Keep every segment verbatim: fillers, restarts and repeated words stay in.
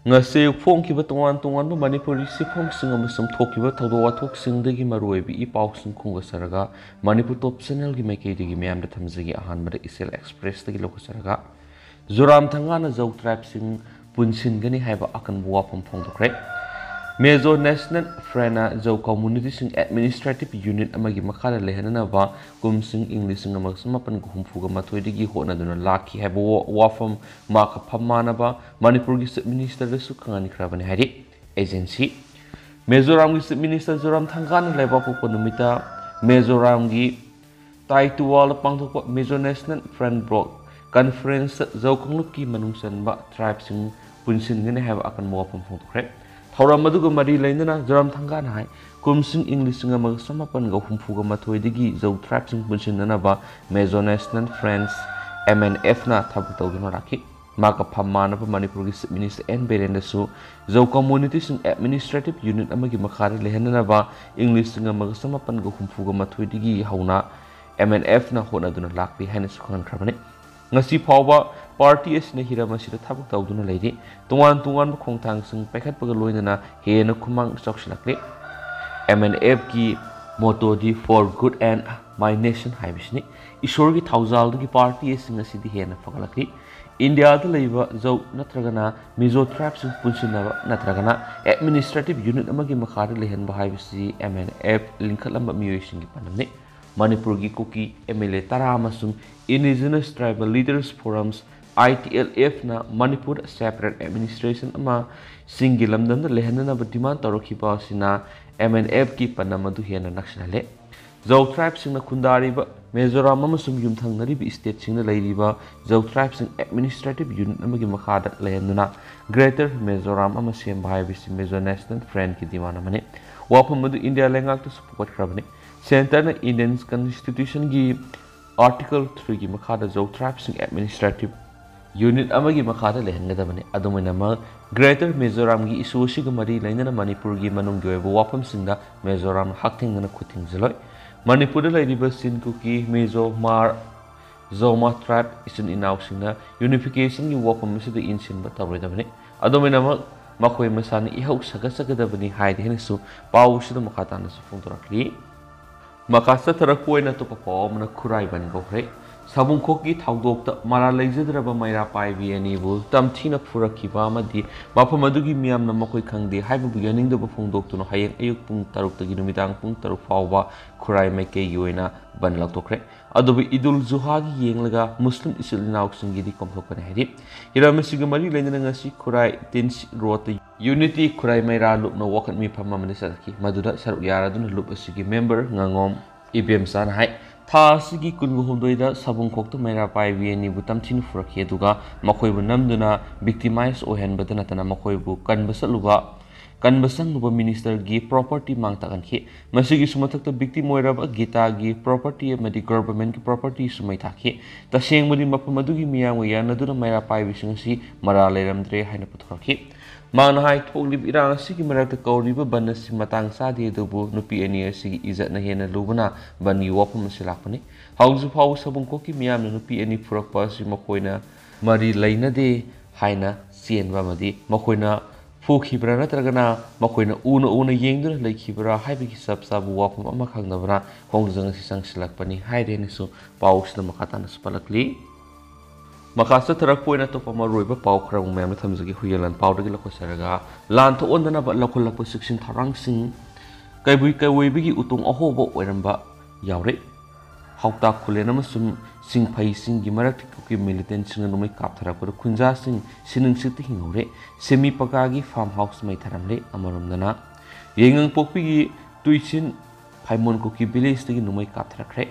ꯉꯁꯤ ꯐꯣꯡꯈꯤꯕ ꯇꯣꯉꯥꯟ ꯇꯣꯉꯥꯟꯕ ꯃꯅꯤꯄꯨꯔꯤ ꯆꯦꯐꯣꯡꯁꯤꯡ ꯑꯃꯁꯨꯡ ꯊꯣꯛꯈꯤꯕ ꯊꯧꯗꯣꯛ ꯋꯥꯊꯣꯛꯁꯤꯡꯗꯒꯤ ꯃꯔꯨꯑꯣꯏꯕ ꯏ ꯄꯥꯎꯁꯤꯡ ꯈꯣꯝꯒꯠꯆꯔꯒ ꯃꯅꯤꯄꯨꯔ ꯇꯣꯞ ꯆꯦꯅꯦꯜꯒꯤ ꯃꯥꯏꯀꯩꯗꯒꯤ ꯃꯌꯥꯝꯗ ꯊꯝꯖꯒꯦ꯫ ꯑꯍꯥꯟꯕꯗ ꯏꯆꯦꯜ ꯑꯦꯛꯁꯄ꯭ꯔꯦꯁꯇꯒꯤ ꯂꯧꯈꯠꯆꯔꯒ, ꯖꯣꯔꯥꯝ ꯊꯪꯒꯥꯅ ꯖꯧ ꯇ꯭ꯔꯥꯏꯕꯁꯤꯡ ꯄꯨꯟꯁꯤꯟꯒꯅꯤ ꯍꯥꯏꯕ ꯑꯀꯟꯕ ꯋꯥꯐꯝ ꯐꯣꯡꯗꯣꯛꯈ꯭ꯔꯦ꯫ ꯃꯦꯖꯣ ꯅꯦꯁꯅꯦꯜ ꯐ꯭ꯔꯟꯅ ꯖꯧ ꯀꯝꯃꯨꯅꯤꯇꯤꯁꯤꯡ ꯑꯦꯗꯃꯤꯅꯤꯁꯇ꯭ꯔꯦꯇꯤꯚ ꯌꯨꯅꯤꯠ ꯑꯃꯒꯤ ꯃꯈꯥꯗ ꯂꯩꯍꯟꯅꯅꯕ ꯀꯨꯝꯁꯤꯡ ꯏꯪ ꯂꯤꯁꯤꯡ ꯑꯃꯒ ꯆꯃꯥꯄꯟꯒ ꯍꯨꯝꯐꯨꯒ ꯃꯥꯊꯣꯏꯗꯒꯤ ꯍꯣꯠꯅꯗꯨꯅ ꯂꯥꯛꯈꯤ ꯍꯥꯏꯕ ꯋꯥ-, ꯋꯥꯐꯝ ꯃꯥꯒ ꯐꯝ ꯃꯥꯟꯅꯕ ꯃꯅꯤꯄꯨꯔꯒꯤ ꯆꯤꯐ ꯃꯤꯅꯤꯁꯇꯔꯗꯁꯨ ꯈꯪꯍꯟꯈ꯭ꯔꯕꯅꯤ ꯍꯥꯏꯔꯤ ꯑꯦꯖꯦꯟꯁꯤ꯫ ꯃꯤꯖꯣꯔꯥꯝꯒꯤ ꯆꯤꯐ ꯃꯤꯅꯤꯁꯇꯔ ꯖꯣꯔꯥꯝ ꯊꯪꯒꯥꯅ ꯂꯩꯕꯥꯛꯄꯣꯛꯄ ꯅꯨꯃꯤꯠꯇ ꯃꯤꯖꯣꯔꯥꯝꯒꯤ ꯇꯥꯏꯇꯨꯋꯥꯜꯗ ꯄꯥꯡꯊꯣꯛꯄ ꯃꯤꯖꯣ ꯅꯦꯁꯅꯦꯜ ꯐ꯭ꯔꯟ ꯕ꯭ꯂꯣꯛ ꯀꯟꯐꯔꯦꯟꯁꯇ ꯖꯧ ꯀꯥꯡꯂꯨꯞꯀꯤ ꯃꯅꯨꯡ ꯆꯟꯕ ꯇ꯭ꯔꯥꯏꯕꯁꯤꯡ ꯄꯨꯟꯁꯤꯟꯒꯅꯤ ꯍꯥꯏꯕ ꯑꯀꯟꯕ ꯋꯥꯐꯝ ꯐꯣꯡꯗꯣꯛꯈ꯭ꯔꯦ꯫ ꯊꯧꯔꯝ ꯑꯗꯨꯒ ꯃꯔꯤ ꯂꯩꯅꯅ ꯖꯣꯔꯥꯝ ꯊꯪꯒꯥꯅ ꯍꯥꯏ, ꯀꯨꯝꯁꯤꯡ ꯏꯪ ꯂꯤꯁꯤꯡ ꯑꯃꯒ ꯆꯃꯥꯄꯟꯒ ꯍꯨꯝꯐꯨꯒ ꯃꯥꯊꯣꯏꯗꯒꯤ ꯖꯧ ꯇ꯭ꯔꯥꯏꯕꯁꯤꯡ ꯄꯨꯟꯁꯤꯟꯅꯅꯕ Mizo national front, M N ꯑꯦꯐꯅ ꯊꯕꯛ ꯇꯧꯗꯨꯅ ꯂꯥꯛꯈꯤ꯫ ꯃꯥꯒ ꯐꯝ ꯃꯥꯟꯅꯕ ꯃꯅꯤꯄꯨꯔꯒꯤ ꯆꯤꯐ ꯃꯤꯅꯤꯁꯇꯔ ꯑꯦꯟ ꯕꯤꯔꯦꯟꯗꯁꯨ ꯖꯧ ꯀꯝꯃꯨꯅꯤꯇꯤꯁꯤꯡ ꯑꯦꯗꯃꯤꯅꯤꯁꯇ꯭ꯔꯦꯇꯤꯚ ꯌꯨꯅꯤꯠ ꯑꯃꯒꯤ ꯃꯈꯥꯗ ꯂꯩꯍꯟꯅꯅꯕ ꯏꯪ ꯂꯤꯁꯤꯡ ꯑꯃꯒ ꯆꯃꯥꯄꯟꯒ ꯍꯨꯝꯐꯨꯒ ꯃꯥꯊꯣꯏꯗꯒꯤ ꯍꯧꯅ ꯑꯦꯝ ꯑꯦꯟ ꯑꯦꯐꯅ ꯍꯣꯠꯅꯗꯨꯅ ꯂꯥꯛꯂꯤ ꯍꯥꯏꯅꯁꯨ ꯈꯪꯍꯟꯈ꯭ꯔꯕꯅꯤ꯫ ꯉꯁꯤ ꯐꯥꯎꯕ ꯄꯥꯔꯇꯤ ꯑꯁꯤꯅ ꯍꯤꯔꯝ ꯑꯁꯤꯗ ꯊꯕꯛ ꯇꯧꯗꯨꯅ ꯂꯩꯔꯤ꯫ ꯇꯣꯉꯥꯟ ꯇꯣꯉꯥꯟꯕ ꯈꯣꯡꯊꯥꯡꯁꯤꯡ ꯄꯥꯏꯈꯠꯄꯒ ꯂꯣꯏꯅꯅ ꯍꯦꯟꯅ ꯈꯨꯃꯥꯡ ꯆꯥꯎꯁꯤꯜꯂꯛꯂꯤ꯫ ꯑꯦꯝ ꯑꯦꯟ ꯑꯦꯐꯀꯤ ꯃꯣꯇꯣꯗꯤ "For good and my nation" ꯍꯥꯏꯕꯁꯤꯅꯤ꯫ ꯏꯁꯣꯔꯒꯤ ꯊꯧꯖꯥꯜꯗꯒꯤ ꯄꯥꯔꯇꯤ ꯑꯁꯤꯡ ꯑꯁꯤꯗꯤ ꯍꯦꯟꯅ ꯐꯒꯠꯂꯛꯂꯤ꯫ ꯏꯟꯗꯤꯌꯥꯗ ꯂꯩꯕ ꯖꯧ ꯅꯠꯇ꯭ꯔꯒꯅ ꯃꯤꯖꯣ ꯇ꯭ꯔꯥꯏꯕꯁꯤꯡ ꯄꯨꯟꯁꯤꯟꯅꯕ ꯅꯠꯇ꯭ꯔꯒꯅ ꯑꯦꯗꯃꯤꯅꯤꯁꯇ꯭ꯔꯦꯇꯤꯚ ꯌꯨꯅꯤꯠ ꯑꯃꯒꯤ ꯃꯈꯥꯗ ꯂꯩꯍꯟꯕ ꯍꯥꯏꯕꯁꯤ ꯑꯦꯝ ꯑꯦꯟ ꯑꯦꯐ ꯂꯤꯡꯈꯠꯂꯝꯕ ꯃꯤꯑꯣꯏꯁꯤꯡꯒꯤ ꯄꯥꯟꯗꯝꯅꯤ꯫ ꯃꯅꯤꯄꯨꯔꯒꯤ ꯀꯨꯀꯤ ꯑꯦꯝ ꯑꯦꯜ ꯑꯦ ꯇꯔꯥ ꯑꯃꯁꯨꯡ ꯏꯟꯗꯤꯖꯤꯅꯁ ꯇ꯭ꯔꯥꯏꯕꯦꯜ ꯂꯤꯗꯔꯁ ꯐꯣꯔꯝꯁ, ꯑꯥꯏ ꯇꯤ ꯑꯦꯜ ꯑꯦꯐꯅ ꯃꯅꯤꯄꯨꯔꯗ ꯁꯦꯄꯔꯦꯠ ꯑꯦꯗꯃꯤꯅꯤꯁꯇ꯭ꯔꯦꯁꯟ ꯑꯃ ꯁꯤꯡꯒꯤ ꯂꯝꯗꯝꯗ ꯂꯩꯍꯟꯅꯅꯕ ꯗꯤꯃꯥꯟ ꯇꯧꯔꯛꯈꯤꯕ ꯑꯁꯤꯅ ꯑꯦꯝ ꯑꯦꯟ ꯑꯦꯐꯀꯤ ꯄꯥꯟꯗꯝ ꯑꯗꯨ ꯍꯦꯟꯅ ꯅꯛꯁꯤꯜꯍꯜꯂꯦ꯫ ꯖꯧ ꯇ꯭ꯔꯥꯏꯕꯁꯤꯡꯅ ꯈꯨꯟꯗꯥꯔꯤꯕ ꯃꯤꯖꯣꯔꯥꯝ ꯑꯃꯁꯨꯡ ꯌꯨꯝꯊꯪꯅꯔꯤꯕ ꯁ꯭ꯇꯦꯠꯁꯤꯡꯗ ꯂꯩꯔꯤꯕ ꯖꯧ ꯇ꯭ꯔꯥꯏꯕꯁꯤꯡ ꯑꯦꯗꯃꯤꯅꯤꯁꯇ꯭ꯔꯦꯇꯤꯚ ꯌꯨꯅꯤꯠ ꯑꯃꯒꯤ ꯃꯈꯥꯗ ꯂꯩꯍꯟꯗꯨꯅ ꯒ꯭ꯔꯦꯇꯔ ꯃꯤꯖꯣꯔꯥꯝ ꯑꯃ ꯁꯦꯝꯕ ꯍꯥꯏꯕꯁꯤ ꯃꯤꯖꯣ ꯅꯦꯁꯅꯦꯜ ꯐ꯭ꯔꯟꯒꯤ ꯗꯤꯃꯥꯟ ꯑꯃꯅꯤ꯫ ꯋꯥꯐꯝ ꯑꯗꯨ ꯏꯟꯗꯤꯌꯥ ꯂꯩꯉꯥꯛꯇꯁꯨ ꯐꯨꯒꯠꯈ꯭ꯔꯕꯅꯤ꯫ ꯁꯦꯟꯇꯔꯅ ꯏꯟꯗꯤꯌꯟ ꯀꯟꯁꯇꯤꯇ꯭ꯌꯨꯁꯟꯒꯤ ꯑꯥꯔꯇꯤꯀꯜ ꯊ꯭ꯔꯤꯒꯤ ꯃꯈꯥꯗ ꯖꯧ ꯇ꯭ꯔꯥꯏꯕꯁꯤꯡ ꯑꯦꯗꯃꯤꯅꯤꯁꯇ꯭ꯔꯦꯇꯤꯚ ꯌꯨꯅꯤꯠ ꯑꯃꯒꯤ ꯃꯈꯥꯗ ꯂꯩꯍꯟꯒꯗꯕꯅꯤ꯫ ꯑꯗꯨꯝ ꯑꯣꯏꯅꯃꯛ, ꯒ꯭ꯔꯦꯇꯔ ꯃꯤꯖꯣꯔꯥꯝꯒꯤ ꯏꯁꯨ ꯑꯁꯤꯒ ꯃꯔꯤ ꯂꯩꯅꯅ ꯃꯅꯤꯄꯨꯔꯒꯤ ꯃꯅꯨꯡꯒꯤ ꯑꯣꯏꯕ ꯋꯥꯐꯝꯁꯤꯡꯗ ꯃꯤꯖꯣꯔꯥꯝꯅ ꯍꯛꯊꯦꯡꯅꯅ ꯈꯨꯠ ꯊꯤꯡꯖꯤꯜꯂꯣꯏ꯫ ꯃꯅꯤꯄꯨꯔꯗ ꯂꯩꯔꯤꯕ ꯆꯤꯟ, ꯀꯨꯀꯤ, ꯃꯤꯖꯣ, ꯃꯥꯔ, ꯖꯣꯃꯥ ꯇ꯭ꯔꯥꯏꯕ ꯏꯆꯤꯟ ꯏꯅꯥꯎꯁꯤꯡꯅ ꯌꯨꯅꯤꯐꯤꯀꯦꯁꯟꯒꯤ ꯋꯥꯐꯝ ꯑꯁꯤꯗ ꯏꯟꯁꯤꯟꯕ ꯇꯧꯔꯣꯏꯗꯕꯅꯤ꯫ ꯑꯗꯨꯃꯥꯏꯅꯃꯛ ꯃꯈꯣꯏ ꯃꯁꯥꯅ ꯏꯍꯧ ꯁꯥꯒꯠꯆꯒꯗꯕꯅꯤ ꯍꯥꯏꯗꯤ ꯍꯥꯏꯅꯁꯨ ꯄꯥꯎ ꯑꯁꯤꯗ ꯃꯈꯥ ꯇꯥꯅꯁꯨ ꯐꯣꯡꯗꯣꯔꯛꯂꯤ꯫ ꯃꯈꯥ ꯆꯠꯊꯔꯛꯄ ꯑꯣꯏꯅ ꯑꯇꯣꯞꯄ ꯄꯥꯎ ꯑꯃꯅ ꯈꯨꯔꯥꯏ ꯕꯟ ꯀꯧꯈ꯭ꯔꯦ꯫ ꯁꯥꯕꯨꯡꯈꯣꯛꯀꯤ ꯊꯧꯗꯣꯛꯇ ꯃꯔꯥꯜ ꯂꯩꯖꯗ꯭ꯔꯕ ꯃꯩꯔꯥ ꯄꯥꯏꯕꯤ ꯑꯅꯤꯕꯨ ꯇꯝꯊꯤꯅ ꯐꯨꯔꯛꯈꯤꯕ ꯑꯃꯗꯤ ꯃꯐꯝ ꯑꯗꯨꯒꯤ ꯃꯤꯌꯥꯝꯅ ꯃꯈꯣꯏ ꯈꯪꯗꯦ ꯍꯥꯏꯕꯕꯨ ꯌꯥꯅꯤꯡꯗꯕ ꯐꯣꯡꯗꯣꯛꯇꯨꯅ ꯍꯌꯦꯡ ꯑꯌꯨꯛ ꯄꯨꯡ ꯇꯔꯨꯛꯇꯒꯤ ꯅꯨꯃꯤꯗꯥꯡ ꯄꯨꯡ ꯇꯔꯨꯛ ꯐꯥꯎꯕ ꯈꯨꯔꯥꯏ ꯃꯥꯏꯀꯩꯒꯤ ꯑꯣꯏꯅ ꯕꯟ ꯂꯥꯎꯊꯣꯛꯈ꯭ꯔꯦ꯫ ꯑꯗꯨꯕꯨ ꯏꯗꯨꯜ ꯖꯨꯍꯥꯒꯤ ꯌꯦꯡꯂꯒ ꯃꯨꯁꯂꯤꯝ ꯏꯆꯤꯜ ꯏꯅꯥꯎꯁꯤꯡꯒꯤꯗꯤ ꯀꯣꯝꯊꯣꯛꯀꯅꯤ ꯍꯥꯏꯔꯤ꯫ ꯍꯤꯔꯝ ꯑꯁꯤꯒ ꯃꯔꯤ ꯂꯩꯅꯅ ꯉꯁꯤ ꯈꯨꯔꯥꯏ ꯇꯤꯟꯁꯤ ꯔꯣꯗꯇ ꯌꯨꯅꯤꯇꯤ ꯈꯨꯔꯥꯏ ꯃꯩꯔꯥ ꯂꯨꯞꯅ ꯋꯥꯀꯠ ꯃꯤꯐꯝ ꯑꯃꯗ ꯆꯠꯈꯤ꯫ ꯃꯗꯨꯗ ꯁꯔꯨꯛ ꯌꯥꯔꯗꯨꯅ ꯂꯨꯞ ꯑꯁꯤꯒꯤ ꯃꯦꯝꯕꯔ ꯉꯥꯉꯣꯝ ꯏꯕꯦꯝꯆꯥꯅ ꯍꯥꯏ, ꯊꯥ ꯑꯁꯤꯒꯤ ꯀꯨꯟꯒ ꯍꯨꯝꯗꯣꯏꯗ ꯁꯥꯕꯨꯡꯈꯣꯛꯇ ꯃꯩꯔꯥ ꯄꯥꯏꯕꯤ ꯑꯅꯤꯕꯨ ꯇꯝꯊꯤꯅ ꯐꯨꯔꯛꯈꯤ, ꯑꯗꯨꯒ ꯃꯈꯣꯏꯕꯨ ꯅꯝꯗꯨꯅ ꯚꯤꯛꯇꯤꯃꯥꯏꯖ ꯑꯣꯏꯍꯟꯕꯗ ꯅꯠꯇꯅ ꯃꯈꯣꯏꯕꯨ ꯀꯟꯕ ꯆꯠꯂꯨꯕ ꯀꯟꯕ ꯆꯪꯂꯨꯕ ꯃꯤꯅꯤꯁꯇꯔꯒꯤ ꯄ꯭ꯔꯣꯄꯔꯇꯤ ꯃꯥꯡ ꯇꯥꯛꯍꯟꯈꯤ꯫ ꯃꯁꯤꯒꯤꯁꯨ ꯃꯊꯛꯇ ꯚꯤꯛꯇꯤꯝ ꯑꯣꯏꯔꯕ ꯒꯤꯇꯥꯒꯤ ꯄ꯭ꯔꯣꯄꯔꯇꯤ ꯑꯃꯗꯤ ꯒꯚꯔꯟꯃꯦꯟꯠꯀꯤ ꯄ꯭ꯔꯣꯄꯔꯇꯤꯁꯨ ꯃꯩ ꯊꯥꯈꯤ꯫ ꯇꯁꯦꯡꯕꯗꯤ ꯃꯐꯝ ꯑꯗꯨꯒꯤ ꯃꯤꯌꯥꯝꯒ ꯌꯥꯅꯗꯨꯅ ꯃꯩꯔꯥ ꯄꯥꯏꯕꯤꯁꯤꯡ ꯑꯁꯤ ꯃꯔꯥꯜ ꯂꯩꯔꯝꯗ꯭ꯔꯦ ꯍꯥꯏꯅ ꯄꯨꯊꯣꯔꯛꯈꯤ꯫ ꯃꯥꯅ ꯍꯥꯏ, ꯊꯣꯛꯂꯤꯕ ꯏꯔꯥꯡ ꯑꯁꯤꯒꯤ ꯃꯔꯛꯇ ꯀꯧꯔꯤꯕ ꯕꯟ ꯑꯁꯤ ꯃꯇꯥꯡ ꯆꯥꯗꯦ, ꯑꯗꯨꯕꯨ ꯅꯨꯄꯤ ꯑꯅꯤ ꯑꯁꯤꯒꯤ ꯏꯖꯠꯅ ꯍꯦꯟꯅ ꯂꯨꯕꯅ ꯕꯟꯒꯤ ꯋꯥꯐꯝ ꯑꯁꯤ ꯂꯥꯛꯄꯅꯤ꯫ ꯍꯧꯖꯤꯛ ꯐꯥꯎꯕ ꯁꯥꯕꯨꯡꯈꯣꯛꯀꯤ ꯃꯤꯌꯥꯝꯅ ꯅꯨꯄꯤ ꯑꯅꯤ ꯐꯨꯔꯛꯄ ꯑꯁꯤ ꯃꯈꯣꯏꯅ ꯃꯔꯤ ꯂꯩꯅꯗꯦ ꯍꯥꯏꯅ ꯆꯦꯟꯕ ꯑꯃꯗꯤ ꯃꯈꯣꯏꯅ ꯐꯨꯈꯤꯕ꯭ꯔꯥ ꯅꯠꯇ꯭ꯔꯒꯅ ꯃꯈꯣꯏꯅ ꯎꯅ ꯎꯅ ꯌꯦꯡꯗꯨꯅ ꯂꯩꯈꯤꯕ꯭ꯔꯥ ꯍꯥꯏꯕꯒꯤ ꯆꯞ ꯆꯥꯕ ꯋꯥꯐꯝ ꯑꯃ ꯈꯪꯗꯕꯅ ꯈꯣꯡꯖꯪ ꯑꯁꯤ ꯆꯪꯁꯤꯜꯂꯛꯄꯅꯤ ꯍꯥꯏꯔꯦꯅꯁꯨ ꯄꯥꯎꯁꯤꯗ ꯃꯈꯥ ꯇꯥꯅꯁꯨ ꯄꯜꯂꯛꯂꯤ꯫ ꯃꯈꯥ ꯆꯠꯊꯔꯛꯄ ꯑꯣꯏꯅ ꯑꯇꯣꯞꯄ ꯃꯔꯨꯑꯣꯏꯕ ꯄꯥꯎ ꯈꯔ ꯑꯃꯨꯛ ꯃꯌꯥꯝꯅ ꯊꯝꯖꯒꯦ꯫ ꯍꯨꯏꯌꯦꯟꯂꯥꯟ ꯄꯥꯎꯗꯒꯤ ꯂꯧꯈꯠꯆꯔꯒ, ꯂꯥꯟ ꯊꯣꯛꯍꯟꯗꯅꯕ ꯂꯧꯈꯠꯂꯛꯄ ꯆꯦꯛꯁꯤꯟ ꯊꯧꯔꯥꯡꯁꯤꯡ, ꯀꯩꯕꯨꯏ ꯀꯩꯑꯣꯏꯕꯒꯤ ꯎꯇꯣꯡ ꯑꯍꯣꯕ ꯑꯣꯏꯔꯝꯕ ꯌꯥꯎꯔꯦ꯫ ꯍꯥꯎꯇꯥ ꯈꯨꯂꯦꯟ ꯑꯃꯁꯨꯡ ꯁꯤꯡꯐꯩꯁꯤꯡꯒꯤ ꯃꯔꯛꯇ ꯀꯨꯀꯤ ꯃꯤꯂꯤꯇꯦꯟꯁꯤꯡꯅ ꯅꯣꯡꯃꯩ ꯀꯥꯞꯊꯔꯛꯄꯗ ꯈꯨꯟꯖꯥꯁꯤꯡ ꯁꯤꯅꯤꯡꯁꯤꯠꯇ ꯍꯤꯡꯍꯧꯔꯦ꯫ ꯁꯦꯃꯤ ꯄꯀꯥꯒꯤ ꯐꯥꯔꯝ ꯍꯥꯎꯁ ꯃꯩ ꯊꯥꯔꯝꯂꯦ꯫ ꯑꯃꯔꯣꯝꯗꯅ, ꯌꯥꯏꯉꯪꯄꯣꯛꯄꯤꯒꯤ ꯇꯨꯏꯁꯤꯟ ꯐꯥꯏꯃꯣꯟ ꯀꯨꯀꯤ ꯚꯤꯂꯦꯖꯇꯒꯤ ꯅꯣꯡꯃꯩ ꯀꯥꯞꯊꯔꯛꯈ꯭ꯔꯦ꯫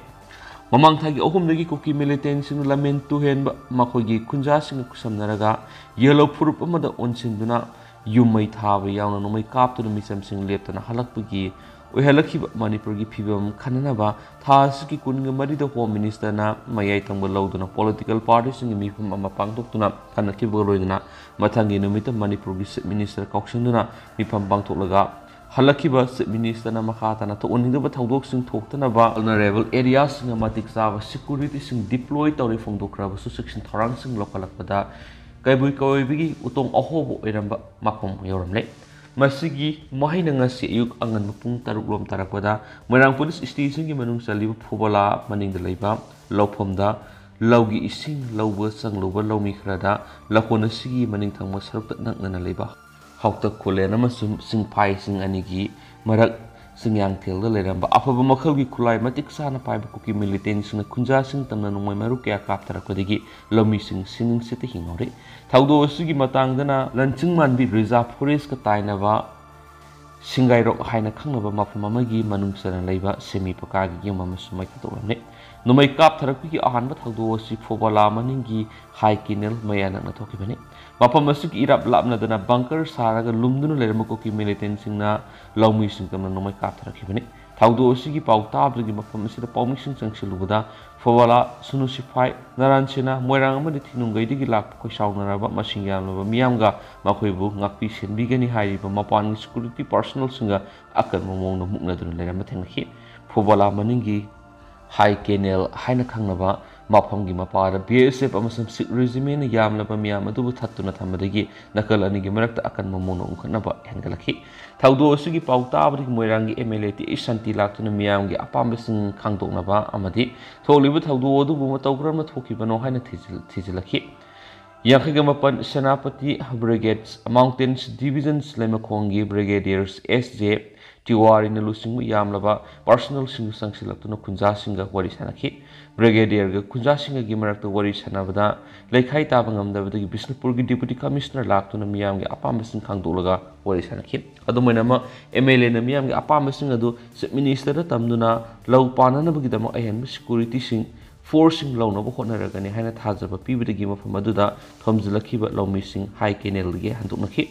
ꯃꯃꯥꯡ ꯊꯥꯒꯤ ꯑꯍꯨꯝꯗꯒꯤ ꯀꯨꯀꯤ ꯃꯤꯂꯤꯇꯦꯟꯁꯤꯡꯅ ꯂꯝꯃꯦꯟ ꯇꯨꯍꯦꯟꯕ ꯃꯈꯣꯏꯒꯤ ꯈꯨꯟꯖꯥꯁꯤꯡꯒ ꯈꯨꯠꯁꯝꯅꯔꯒ ꯌꯦꯜꯂꯣ ꯐꯨꯔꯨꯞ ꯑꯃꯗ ꯑꯣꯟꯁꯤꯟꯗꯨꯅ ꯌꯨꯝ ꯃꯩ ꯊꯥꯕ ꯌꯥꯎꯅ ꯅꯣꯡꯃꯩ ꯀꯥꯞꯇꯨꯅ ꯃꯤꯆꯝꯁꯤꯡ ꯂꯦꯞꯇꯅ ꯍꯜꯂꯛꯄꯒꯤ ꯑꯣꯏꯍꯜꯂꯛꯈꯤꯕ ꯃꯅꯤꯄꯨꯔꯒꯤ ꯐꯤꯕꯝ ꯈꯟꯅꯅꯕ ꯊꯥ ꯑꯁꯤꯒꯤ ꯀꯨꯟꯒ ꯃꯔꯤꯗ ꯍꯣꯝ ꯃꯤꯅꯤꯁꯇꯔꯅ ꯃꯌꯥꯏ ꯊꯪꯕ ꯂꯧꯗꯨꯅ ꯄꯣꯂꯤꯇꯤꯀꯦꯜ ꯄꯥꯔꯇꯤꯁꯤꯡꯒꯤ ꯃꯤꯐꯝ ꯑꯃ ꯄꯥꯡꯊꯣꯛꯇꯨꯅ ꯈꯟꯅꯈꯤꯕꯒ ꯂꯣꯏꯅꯅ ꯃꯊꯪꯒꯤ ꯅꯨꯃꯤꯠꯇ ꯃꯅꯤꯄꯨꯔꯒꯤ ꯆꯤꯐ ꯃꯤꯅꯤꯁꯇꯔ ꯀꯧꯁꯤꯟꯗꯨꯅ ꯃꯤꯐꯝ ꯄꯥꯡꯊꯣꯛꯂꯒ ꯍꯜꯂꯛꯈꯤꯕ Chief Ministerꯅ ꯃꯈꯥ ꯇꯥꯅ ꯊꯣꯛꯍꯟꯅꯤꯡꯗꯕ ꯊꯧꯗꯣꯛꯁꯤꯡ ꯊꯣꯛꯇꯅꯕ vulnerable areaꯁꯤꯡꯗ ꯃꯇꯤꯛ ꯆꯥꯕ securityꯁꯤꯡ deploy ꯇꯧꯔꯦ ꯐꯣꯡꯗꯣꯛꯈ꯭ꯔꯕꯁꯨ, ꯆꯦꯛꯁꯤꯟ ꯊꯧꯔꯥꯡꯁꯤꯡ ꯂꯧꯈꯠꯂꯛꯄꯗ ꯀꯩꯕꯨ ꯀꯩꯑꯣꯏꯕꯒꯤ ꯎꯇꯣꯡ ꯑꯍꯣꯕ ꯑꯣꯏꯔꯝꯕ ꯃꯐꯝ ꯌꯧꯔꯝꯂꯦ꯫ ꯃꯁꯤꯒꯤ ꯃꯍꯩꯅ ꯉꯁꯤ ꯑꯌꯨꯛ ꯑꯉꯟꯕ ꯄꯨꯡ ꯇꯔꯨꯛ ꯔꯣꯝ ꯇꯥꯔꯛꯄꯗ ꯃꯣꯏꯔꯥꯡ police stationꯒꯤ ꯃꯅꯨꯡ ꯆꯜꯂꯤꯕ ꯐꯨꯕꯂꯥ ꯃꯅꯤꯡꯗ ꯂꯩꯕ ꯂꯧꯐꯝꯗ ꯂꯧꯒꯤ ꯏꯁꯤꯡ ꯂꯧꯕ ꯆꯪꯂꯨꯕ ꯂꯧꯃꯤ ꯈꯔꯗ ꯂꯧꯈꯣꯟ ꯑꯁꯤꯒꯤ ꯃꯅꯤꯡ ꯊꯪꯕ ꯁꯔꯨꯛꯇ ꯅꯛꯅꯅ ꯂꯩꯕ ꯍꯥꯎꯇ ꯈꯨꯂꯦꯟ ꯑꯃꯁꯨꯡ ꯁꯤꯡꯐꯥꯏꯁꯤꯡ ꯑꯅꯤꯒꯤ ꯃꯔꯛ ꯆꯤꯡꯌꯥꯡꯊꯦꯜꯗ ꯂꯩꯔꯝꯕ ꯑꯐꯕ ꯃꯈꯜꯒꯤ ꯈꯨꯠꯂꯥꯏ ꯃꯇꯤꯛ ꯆꯥꯅ ꯄꯥꯏꯕ ꯀꯨꯀꯤ militantꯁꯤꯡꯅ ꯈꯨꯟꯖꯥꯁꯤꯡ ꯇꯝꯅ ꯅꯣꯡꯃꯩ ꯃꯔꯨ ꯀꯌꯥ ꯀꯥꯞꯊꯔꯛꯄꯗꯒꯤ ꯂꯧꯃꯤꯁꯤꯡ ꯁꯤꯅꯤꯡ ꯁꯤꯠꯇ ꯍꯤꯡꯍꯧꯔꯦ꯫ ꯊꯧꯗꯣꯛ ꯑꯁꯤꯒꯤ ꯃꯇꯥꯡꯗꯅ ꯂꯟꯆꯤꯡ ꯃꯥꯟꯕꯤ reserve forestꯀ ꯇꯥꯏꯅꯕ ꯁꯤꯡꯒꯥꯏꯔꯣꯛ ꯍꯥꯏꯅ ꯈꯪꯅꯕ ꯃꯐꯝ ꯑꯃꯒꯤ ꯃꯅꯨꯡ ꯆꯟꯅ ꯂꯩꯕ semi ꯄꯀꯥꯒꯤ ꯌꯨꯝ ꯑꯃꯁꯨ ꯃꯩ ꯊꯥꯗꯣꯛꯂꯝꯃꯤ꯫ ꯅꯣꯡꯃꯩ ꯀꯥꯞꯊꯔꯛꯄꯒꯤ ꯑꯍꯥꯟꯕ ꯊꯧꯗꯣꯛ ꯑꯁꯤ ꯐꯣꯕꯥꯂꯥ ꯃꯅꯤꯡꯒꯤ ꯍꯥꯏ ꯀꯦꯅꯦꯜ ꯃꯌꯥ ꯅꯛꯅ ꯊꯣꯛꯈꯤꯕꯅꯤ꯫ ꯃꯐꯝ ꯑꯁꯤꯒꯤ ꯏꯔꯥꯞ ꯂꯥꯞꯅꯗꯅ bunker ꯁꯥꯔꯒ ꯂꯨꯝꯗꯨꯅ ꯂꯩꯔꯝꯕ ꯀꯨꯀꯤ militantꯁꯤꯡꯅ ꯂꯧꯃꯤꯁꯤꯡ ꯇꯝꯅ ꯅꯣꯡꯃꯩ ꯀꯥꯞꯊꯔꯛꯈꯤꯕꯅꯤ꯫ ꯊꯧꯗꯣꯛ ꯑꯁꯤꯒꯤ ꯄꯥꯎ ꯇꯥꯕꯗꯒꯤ ꯃꯐꯝ ꯑꯁꯤꯗ ꯄꯥꯎꯃꯤꯁꯤꯡ ꯆꯪꯁꯤꯜꯂꯨꯕꯗ ꯐꯣꯕꯥꯂꯥ ꯁꯨꯅꯨ ꯁꯤꯐꯥꯏ ꯅꯥꯔꯥꯟ ꯁꯦꯅꯥ, ꯃꯣꯏꯔꯥꯡ ꯑꯃꯗꯤ ꯊꯤꯅꯨꯡꯒꯩꯗꯒꯤ ꯂꯥꯛꯄ ꯈꯣꯏꯁꯥꯎꯅꯔꯕ ꯃꯁꯤꯡ ꯌꯥꯝꯂꯕ ꯃꯤꯌꯥꯝꯒ ꯃꯈꯣꯏꯕꯨ ꯉꯥꯛꯄꯤ ꯁꯦꯟꯕꯤꯒꯅꯤ ꯍꯥꯏꯔꯤꯕ ꯃꯄꯥꯟꯒꯤ security personnelꯁꯤꯡꯒ ꯑꯀꯟꯕ ꯃꯑꯣꯡꯗ ꯃꯨꯛꯅꯗꯨꯅ ꯂꯩꯔꯝꯕ ꯊꯦꯡꯅꯈꯤ꯫ ꯐꯨꯕꯂꯥ ꯃꯅꯤꯡꯒꯤ ꯍꯥꯏ ꯀꯦꯅꯦꯜ ꯍꯥꯏꯅ ꯈꯪꯅꯕ ꯃꯐꯝꯒꯤ ꯃꯄꯥꯗ BSF ꯑꯃꯁꯨꯡ Sikh Regimentꯅ ꯌꯥꯝꯂꯕ ꯃꯤꯌꯥꯝ ꯑꯗꯨꯕꯨ ꯊꯠꯇꯨꯅ ꯊꯝꯕꯗꯒꯤ ꯅꯥꯀꯜ ꯑꯅꯤꯒꯤ ꯃꯔꯛꯇ ꯑꯀꯟꯕ ꯃꯑꯣꯡꯗ ꯎꯪꯈꯠꯅꯕ ꯍꯦꯟꯒꯠꯂꯛꯈꯤ꯫ ꯊꯧꯗꯣꯛ ꯑꯁꯤꯒꯤ ꯄꯥꯎ ꯇꯥꯕꯗꯒꯤ ꯃꯣꯏꯔꯥꯡꯒꯤ MLA ꯇꯤ ꯑꯩꯆ ꯁꯥꯟꯇꯤ ꯂꯥꯛꯇꯨꯅ ꯃꯤꯌꯥꯝꯒꯤ ꯑꯄꯥꯝꯕꯁꯤꯡ ꯈꯪꯗꯣꯛꯅꯕ ꯑꯃꯗꯤ ꯊꯣꯛꯂꯤꯕ ꯊꯧꯗꯣꯛ ꯑꯗꯨꯕꯨ ꯃꯇꯧ ꯀꯔꯝꯅ ꯊꯣꯛꯈꯤꯕꯅꯣ ꯍꯥꯏꯅ ꯊꯤꯖꯤꯜ-, ꯊꯤꯖꯤꯜꯂꯛꯈꯤ꯫ ꯌꯥꯡꯈꯩꯒ ꯃꯥꯄꯟ Senapati Brigades Mountains Divisions ꯂꯩꯃꯈꯣꯡꯒꯤ Brigadiers S J ꯇꯤꯋꯥꯔꯤꯅ ꯂꯨꯆꯤꯡꯕ ꯌꯥꯝꯂꯕ personnelꯁꯤꯡꯗꯨ ꯆꯪꯁꯤꯜꯂꯛꯇꯨꯅ ꯈꯨꯟꯖꯥꯁꯤꯡꯒ ꯋꯥꯔꯤ ꯁꯥꯅꯈꯤ꯫ Brigadierꯒ ꯈꯨꯟꯖꯥꯁꯤꯡꯒꯒꯤ ꯃꯔꯛꯇ ꯋꯥꯔꯤ ꯁꯥꯅꯕꯗ ꯂꯩꯈꯥꯏ ꯇꯥꯕ ꯉꯝꯗꯕꯗꯒꯤ ꯕꯤꯁꯅꯨꯄꯨꯔꯒꯤ Deputy Commissioner ꯂꯥꯛꯇꯨꯅ ꯃꯤꯌꯥꯝꯒꯤ ꯑꯄꯥꯝꯕꯁꯤꯡ ꯈꯪꯗꯣꯛꯂꯒ ꯋꯥꯔꯤ ꯁꯥꯅꯈꯤ꯫ ꯑꯗꯨꯝ ꯑꯣꯏꯅꯃꯛ, MLAꯅ ꯃꯤꯌꯥꯝꯒꯤ ꯑꯄꯥꯝꯕꯁꯤꯡ ꯑꯗꯨ Chief Ministerꯗ ꯇꯝꯗꯨꯅ ꯂꯧ ꯄꯥꯟꯅꯅꯕꯒꯤꯗꯃꯛ ꯑꯍꯦꯟꯕ securityꯁꯤꯡ forceꯁꯤꯡ ꯂꯧꯅꯕ ꯍꯣꯠꯅꯔꯒꯅꯤ ꯍꯥꯏꯅ ꯊꯥꯖꯕ ꯄꯤꯕꯗꯒꯤ ꯃꯐꯝ ꯑꯗꯨꯗ ꯊꯣꯝꯖꯤꯜꯂꯛꯈꯤꯕ ꯂꯧꯃꯤꯁꯤꯡ ꯍꯥꯏ ꯀꯦꯅꯦꯜꯗꯒꯤ ꯍꯟꯗꯣꯛꯅꯈꯤ꯫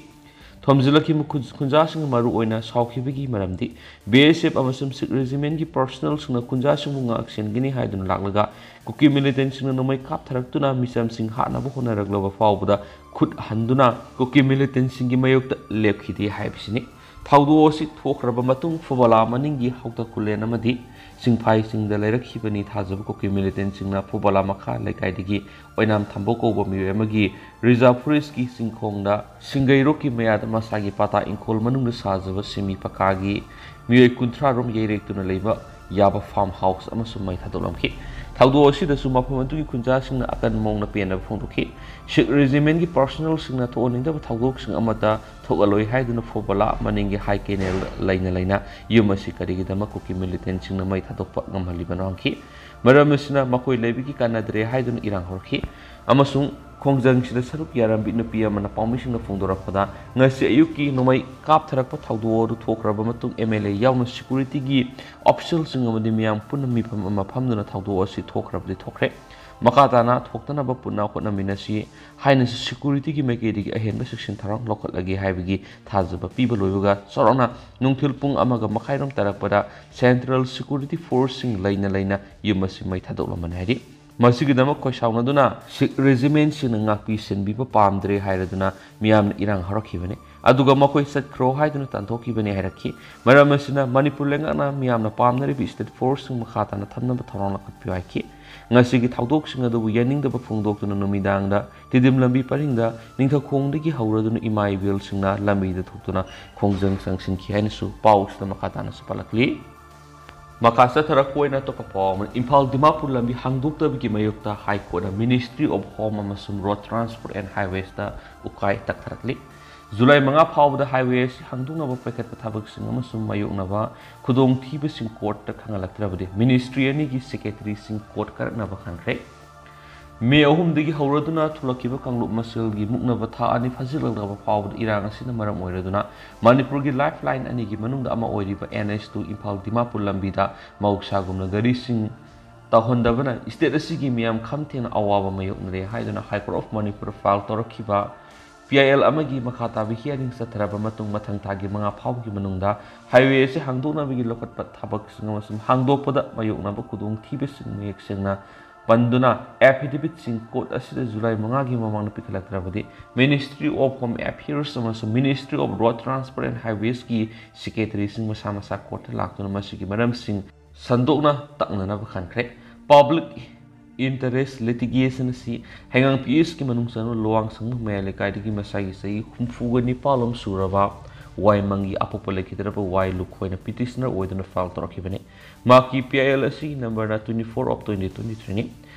ꯊꯣꯝꯖꯤꯜꯂꯛꯈꯤꯕ ꯈꯨꯟ-, ꯈꯨꯟꯖꯥꯁꯤꯡꯅ ꯃꯔꯨꯑꯣꯏꯅ ꯁꯥꯎꯈꯤꯕꯒꯤ ꯃꯔꯝꯗꯤ BSF ꯑꯃꯁꯨꯡ Sikh Regimentꯀꯤ personnelꯁꯤꯡꯅ ꯈꯨꯟꯖꯥꯁꯤꯡꯕꯨ ꯉꯥꯛ ꯁꯦꯟꯒꯅꯤ ꯍꯥꯏꯗꯨꯅ ꯂꯥꯛꯂꯒ ꯀꯨꯀꯤ militantꯁꯤꯡꯅ ꯅꯣꯡꯃꯩ ꯀꯥꯞꯊꯔꯛꯇꯨꯅ ꯃꯤꯆꯝꯁꯤꯡ ꯍꯥꯠꯅꯕ ꯍꯣꯠꯅꯔꯛꯂꯕ ꯐꯥꯎꯕꯗ ꯈꯨꯠ ꯍꯟꯗꯨꯅ ꯀꯨꯀꯤ militantꯁꯤꯡꯒꯤ ꯃꯥꯌꯣꯛꯇ ꯂꯦꯞꯈꯤꯗꯦ ꯍꯥꯏꯕꯁꯤꯅꯤ꯫ ꯊꯧꯗꯣꯛ ꯑꯁꯤ ꯊꯣꯛꯈ꯭ꯔꯕ ꯃꯇꯨꯡ ꯐꯨꯕꯂꯥ ꯃꯅꯤꯡꯒꯤ ꯍꯥꯎꯇ ꯈꯨꯂꯦꯟ ꯑꯃꯗꯤ ꯁꯤꯡꯐꯥꯏꯁꯤꯡꯗ ꯂꯩꯔꯛꯈꯤꯕꯅꯤ ꯊꯥꯖꯕ ꯀꯨꯀꯤ ꯃꯤꯂꯤꯇꯦꯟꯁꯤꯡꯅ ꯐꯨꯕꯂꯥ ꯃꯈꯥ ꯂꯩꯀꯥꯏꯗꯒꯤ ꯑꯣꯏꯅꯥꯝ ꯊꯝꯕꯧ ꯀꯧꯕ ꯃꯤꯑꯣꯏ ꯑꯃꯒꯤ ꯔꯤꯖꯥꯔꯚ ꯐꯣꯔꯦꯁꯀꯤ ꯆꯤꯡꯈꯣꯡꯗ ꯁꯤꯡꯒꯩꯔꯣꯛꯀꯤ ꯃꯌꯥꯗ ꯃꯁꯥꯒꯤ ꯄꯥꯇꯥ ꯏꯪꯈꯣꯜ ꯃꯅꯨꯡꯗ ꯁꯥꯖꯕ ꯁꯤꯃꯤ ꯄꯀꯥꯒꯤ ꯃꯤꯑꯣꯏ ꯀꯨꯟꯊ꯭ꯔꯥ ꯔꯣꯝ ꯌꯩꯔꯦꯛꯇꯨꯅ ꯂꯩꯕ ꯌꯥꯕ ꯐꯥꯔꯝ ꯍꯥꯎꯁ ꯑꯃꯁꯨ ꯃꯩ ꯊꯥꯗꯣꯛꯂꯝꯈꯤ꯫ ꯊꯧꯗꯣꯛ ꯑꯁꯤꯗꯁꯨ ꯃꯐꯝ ꯑꯗꯨꯒꯤ ꯈꯨꯟꯖꯥꯁꯤꯡꯅ ꯑꯀꯟꯕ ꯃꯑꯣꯡꯗ ꯄꯦꯟꯅꯕ ꯐꯣꯡꯗꯣꯛꯈꯤ꯫ ꯁꯤꯈ ꯔꯦꯖꯤꯃꯦꯟꯒꯤ ꯄꯥꯔꯁꯣꯅꯦꯜꯁꯤꯡꯅ ꯊꯣꯛꯍꯟꯅꯤꯡꯗꯕ ꯊꯧꯗꯣꯛꯁꯤꯡ ꯑꯃꯠꯇ ꯊꯣꯛꯍꯜꯂꯣꯏ ꯍꯥꯏꯗꯨꯅ ꯐꯨꯕꯂꯥ ꯃꯅꯤꯡꯒꯤ ꯍꯥꯏ ꯀꯦꯅꯦꯜ ꯂꯩꯅ ꯂꯩꯅ ꯌꯨꯝ ꯑꯁꯤ ꯀꯔꯤꯒꯤꯗꯃꯛ ꯀꯨꯀꯤ ꯃꯤꯂꯤꯇꯦꯟꯁꯤꯡꯅ ꯃꯩ ꯊꯥꯗꯣꯛꯄ ꯉꯝꯍꯜꯂꯤꯕꯅꯣ ꯍꯪꯈꯤ꯫ ꯃꯔꯝ ꯑꯁꯤꯅ ꯃꯈꯣꯏ ꯂꯩꯕꯒꯤ ꯀꯥꯟꯅꯗ꯭ꯔꯦ ꯍꯥꯏꯗꯨꯅ ꯏꯔꯥꯡ ꯍꯧꯔꯛꯈꯤ ꯑꯃꯁꯨꯡ ꯈꯣꯡꯖꯪꯁꯤꯗ ꯁꯔꯨꯛ ꯌꯥꯔꯝꯕꯤ ꯅꯨꯄꯤ ꯑꯃꯅ ꯄꯥꯎꯃꯤꯁꯤꯡꯗ ꯐꯣꯡꯗꯣꯔꯛꯄꯗ, ꯉꯁꯤ ꯑꯌꯨꯛꯀꯤ ꯅꯣꯡꯃꯩ ꯀꯥꯞꯊꯔꯛꯄ ꯊꯧꯗꯣꯛ ꯑꯗꯨ ꯊꯣꯛꯈ꯭ꯔꯕ ꯃꯇꯨꯡ ꯑꯦꯝ ꯑꯦꯜ ꯑꯦ ꯌꯥꯎꯅ ꯁꯦꯀꯨꯔꯤꯇꯤꯒꯤ ꯑꯣꯐꯤꯁꯦꯜꯁꯤꯡ ꯑꯃꯗꯤ ꯃꯤꯌꯥꯝ ꯄꯨꯟꯅ ꯃꯤꯐꯝ ꯑꯃ ꯐꯝꯗꯨꯅ ꯊꯧꯗꯣꯛ ꯑꯁꯤ ꯊꯣꯛꯈ꯭ꯔꯕꯗꯤ ꯊꯣꯛꯈ꯭ꯔꯦ, ꯃꯈꯥ ꯇꯥꯅ ꯊꯣꯛꯇꯅꯕ ꯄꯨꯟꯅ ꯍꯣꯠꯅꯃꯤꯟꯅꯁꯤ ꯍꯥꯏꯅꯁꯨ ꯁꯦꯀꯨꯔꯤꯇꯤꯒꯤ ꯃꯥꯏꯀꯩꯗꯒꯤ ꯑꯍꯦꯟꯕ ꯆꯦꯛꯁꯤꯟ ꯊꯧꯔꯥꯡ ꯂꯧꯈꯠꯂꯒꯦ ꯍꯥꯏꯕꯒꯤ ꯊꯥꯖꯕ ꯄꯤꯕ ꯂꯣꯏꯕꯒ ꯆꯥꯎꯔꯥꯛꯅ ꯅꯨꯡꯊꯤꯜ ꯄꯨꯡ ꯑꯃꯒ ꯃꯈꯥꯏꯔꯣꯝ ꯇꯥꯔꯛꯄꯗ ꯁꯦꯟꯇ꯭ꯔꯦꯜ ꯁꯦꯀꯨꯔꯤꯇꯤ ꯐꯣꯔꯁꯁꯤꯡ ꯂꯩꯅ ꯂꯩꯅ ꯌꯨꯝ ꯑꯁꯤ ꯃꯩ ꯊꯥꯗꯣꯛꯂꯝꯕꯅꯤ ꯍꯥꯏꯔꯤ꯫ ꯃꯁꯤꯒꯤꯗꯃꯛ ꯈꯣꯏꯁꯥꯎꯅꯗꯨꯅ ꯁꯤꯈ ꯔꯦꯖꯤꯃꯦꯟꯁꯤꯡꯅ ꯉꯥꯛꯄꯤ ꯁꯦꯟꯕꯤꯕ ꯄꯥꯝꯗ꯭ꯔꯦ ꯍꯥꯏꯔꯗꯨꯅ ꯃꯤꯌꯥꯝꯅ ꯏꯔꯥꯡ ꯍꯧꯔꯛꯈꯤꯕꯅꯤ꯫ ꯑꯗꯨꯒ ꯃꯈꯣꯏ ꯆꯠꯈ꯭ꯔꯣ ꯍꯥꯏꯗꯨꯅ ꯇꯥꯟꯊꯣꯛꯈꯤꯕꯅꯤ ꯍꯥꯏꯔꯛꯈꯤ꯫ ꯃꯔꯝ ꯑꯁꯤꯅ ꯃꯅꯤꯄꯨꯔ ꯂꯩꯉꯥꯛꯅ ꯃꯤꯌꯥꯝꯅ ꯄꯥꯝꯅꯔꯤꯕ ꯁ꯭ꯇꯦꯠ ꯐꯣꯔꯁꯁꯤꯡ ꯃꯈꯥ ꯇꯥꯅ ꯊꯝꯅꯕ ꯊꯧꯔꯥꯡ ꯂꯧꯈꯠꯄꯤꯌꯨ ꯍꯥꯏꯈꯤ꯫ ꯉꯁꯤꯒꯤ ꯊꯧꯗꯣꯛꯁꯤꯡ ꯑꯗꯨꯕꯨ ꯌꯥꯅꯤꯡꯗꯕ ꯐꯣꯡꯗꯣꯛꯇꯨꯅ ꯅꯨꯃꯤꯗꯥꯡꯗ ꯇꯤꯗꯤꯝ ꯂꯝꯕꯤ ꯄꯔꯤꯡꯗ ꯅꯤꯡꯊꯧꯈꯣꯡꯗꯒꯤ ꯍꯧꯔꯗꯨꯅ ꯏꯃꯥ ꯏꯕꯦꯜꯁꯤꯡꯅ ꯂꯝꯕꯤꯗ ꯊꯣꯛꯇꯨꯅ ꯈꯣꯡꯖꯪ ꯆꯪꯁꯤꯟꯈꯤ ꯍꯥꯏꯅꯁꯨ ꯄꯥꯎꯁꯤꯗ ꯃꯈꯥ ꯇꯥꯅꯁꯨ ꯄꯜꯂꯛꯂꯤ꯫ ꯃꯈꯥ ꯆꯠꯊꯔꯛꯄ ꯑꯣꯏꯅ ꯑꯇꯣꯞꯄ ꯄꯥꯎ ꯑꯃꯅ, ꯏꯝꯐꯥꯜ ꯗꯤꯃꯥꯄꯨꯔ ꯂꯝꯕꯤ ꯍꯥꯡꯗꯣꯛꯇꯕꯒꯤ ꯃꯥꯌꯣꯛꯇ ꯍꯥꯏ ꯀꯣꯔꯠꯅ Ministry of Home ꯑꯃꯁꯨꯡ Road Transport and Highwaysꯇ ꯎꯀꯥꯏ ꯇꯛꯊꯔꯛꯂꯤ꯫ ꯖꯨꯂꯥꯏ ꯃꯉꯥ ꯐꯥꯎꯕꯗ ꯍꯥꯏꯋꯦ ꯑꯁꯤ ꯍꯥꯡꯗꯣꯛꯅꯕ ꯄꯥꯏꯈꯠꯄ ꯊꯕꯛꯁꯤꯡ ꯑꯃꯁꯨꯡ ꯃꯥꯌꯣꯛꯅꯕ ꯈꯨꯗꯣꯡꯊꯤꯕꯁꯤꯡ ꯀꯣꯔꯠꯇ ꯈꯪꯍꯜꯂꯛꯇ꯭ꯔꯕꯗꯤ ꯃꯤꯅꯤꯁꯇ꯭ꯔꯤ ꯑꯅꯤꯒꯤ ꯁꯦꯀ꯭ꯔꯦꯇꯔꯤꯁꯤꯡ ꯀꯣꯔꯠ ꯀꯥꯔꯛꯅꯕ ꯈꯪꯈ꯭ꯔꯦ꯫ ꯃꯦ ꯑꯍꯨꯝꯗꯒꯤ ꯍꯧꯔꯗꯨꯅ ꯊꯣꯛꯂꯛꯈꯤꯕ ꯀꯥꯡꯂꯨꯞ ꯃꯁꯦꯜꯒꯤ ꯃꯨꯛꯅꯕ ꯊꯥ ꯑꯅꯤ ꯐꯥꯖꯤꯜꯂꯛꯂꯕ ꯐꯥꯎꯕꯗ ꯏꯔꯥꯡ ꯑꯁꯤꯅ ꯃꯔꯝ ꯑꯣꯏꯔꯗꯨꯅ ꯃꯅꯤꯄꯨꯔꯒꯤ ꯂꯥꯏꯐ ꯂꯥꯏꯟ ꯑꯅꯤꯒꯤ ꯃꯅꯨꯡꯗ ꯑꯃ ꯑꯣꯏꯔꯤꯕ N H two Imphal Dimapur ꯂꯝꯕꯤꯗ ꯃꯍꯧꯁꯥꯒꯨꯝꯅ ꯒꯥꯔꯤꯁꯤꯡ ꯇꯧꯍꯟꯗꯕꯅ ꯁ꯭ꯇꯦꯠ ꯑꯁꯤꯒꯤ ꯃꯤꯌꯥꯝ ꯈꯝ ꯊꯦꯡꯅ ꯑꯋꯥꯕ ꯃꯥꯌꯣꯛꯅꯔꯦ ꯍꯥꯏꯗꯨꯅ High Court of Manipur file ꯇꯧꯔꯛꯈꯤꯕ P I L ꯑꯃꯒꯤ ꯃꯈꯥ ꯇꯥꯕ ꯍꯤꯌꯥꯔꯤꯡ ꯆꯠꯊꯔꯕ ꯃꯇꯨꯡ ꯃꯊꯪ ꯊꯥꯒꯤ ꯃꯉꯥ ꯐꯥꯎꯕꯒꯤ ꯃꯅꯨꯡꯗ ꯍꯥꯏꯋꯦ ꯑꯁꯤ ꯍꯥꯡꯗꯣꯛꯅꯕꯒꯤ ꯂꯧꯈꯠꯄ ꯊꯕꯛꯁꯤꯡ ꯑꯃꯁꯨꯡ ꯍꯥꯡꯗꯣꯛꯄꯗ ꯃꯥꯌꯣꯛꯅꯕ ꯈꯨꯗꯣꯡꯊꯤꯕꯁꯤꯡ ꯃꯌꯦꯛ ꯁꯦꯡꯅ ꯄꯟꯗꯨꯅ affidavitꯁꯤꯡ court ꯑꯁꯤꯗ July ꯃꯉꯥꯒꯤ ꯃꯃꯥꯡꯗ ꯄꯤꯈꯠꯂꯛꯇ꯭ꯔꯕꯗꯤ Ministry of Home Affairs ꯑꯃꯁꯨꯡ Ministry of Road Transport and Highwaysꯀꯤ secretaryꯁꯤꯡ ꯃꯁꯥ ꯃꯁꯥ courtꯇ ꯂꯥꯛꯇꯨꯅ ꯃꯁꯤꯒꯤ ꯃꯔꯝꯁꯤꯡ ꯁꯟꯗꯣꯛꯅ ꯇꯥꯛꯅꯅꯕ ꯈꯟꯈ꯭ꯔꯦ꯫ Public interest litigation ꯑꯁꯤ ꯍꯩꯉꯥꯡ P H ꯀꯤ ꯃꯅꯨꯡ ꯆꯟꯕ ꯂꯨꯋꯥꯡꯁꯪꯕꯝ ꯃꯌꯥꯏ ꯂꯩꯀꯥꯏꯗꯒꯤ ꯃꯁꯥꯒꯤ ꯆꯍꯤ ꯍꯨꯝꯐꯨꯒ ꯅꯤꯄꯥꯜ ꯂꯣꯝ ꯁꯨꯔꯕ ꯋꯥꯏꯃꯪꯒꯤ ꯑꯄꯣꯛꯄ ꯂꯩꯈꯤꯗ꯭ꯔꯕ ꯋꯥꯏ ꯂꯨꯈꯣꯏꯅ petitioner ꯑꯣꯏꯗꯨꯅ file ꯇꯧꯔꯛꯈꯤꯕꯅꯤ꯫ ꯃꯍꯥꯛꯀꯤ P I L ꯑꯁꯤꯒꯤ numberꯅ twenty four of twenty twenty threeꯅꯤ꯫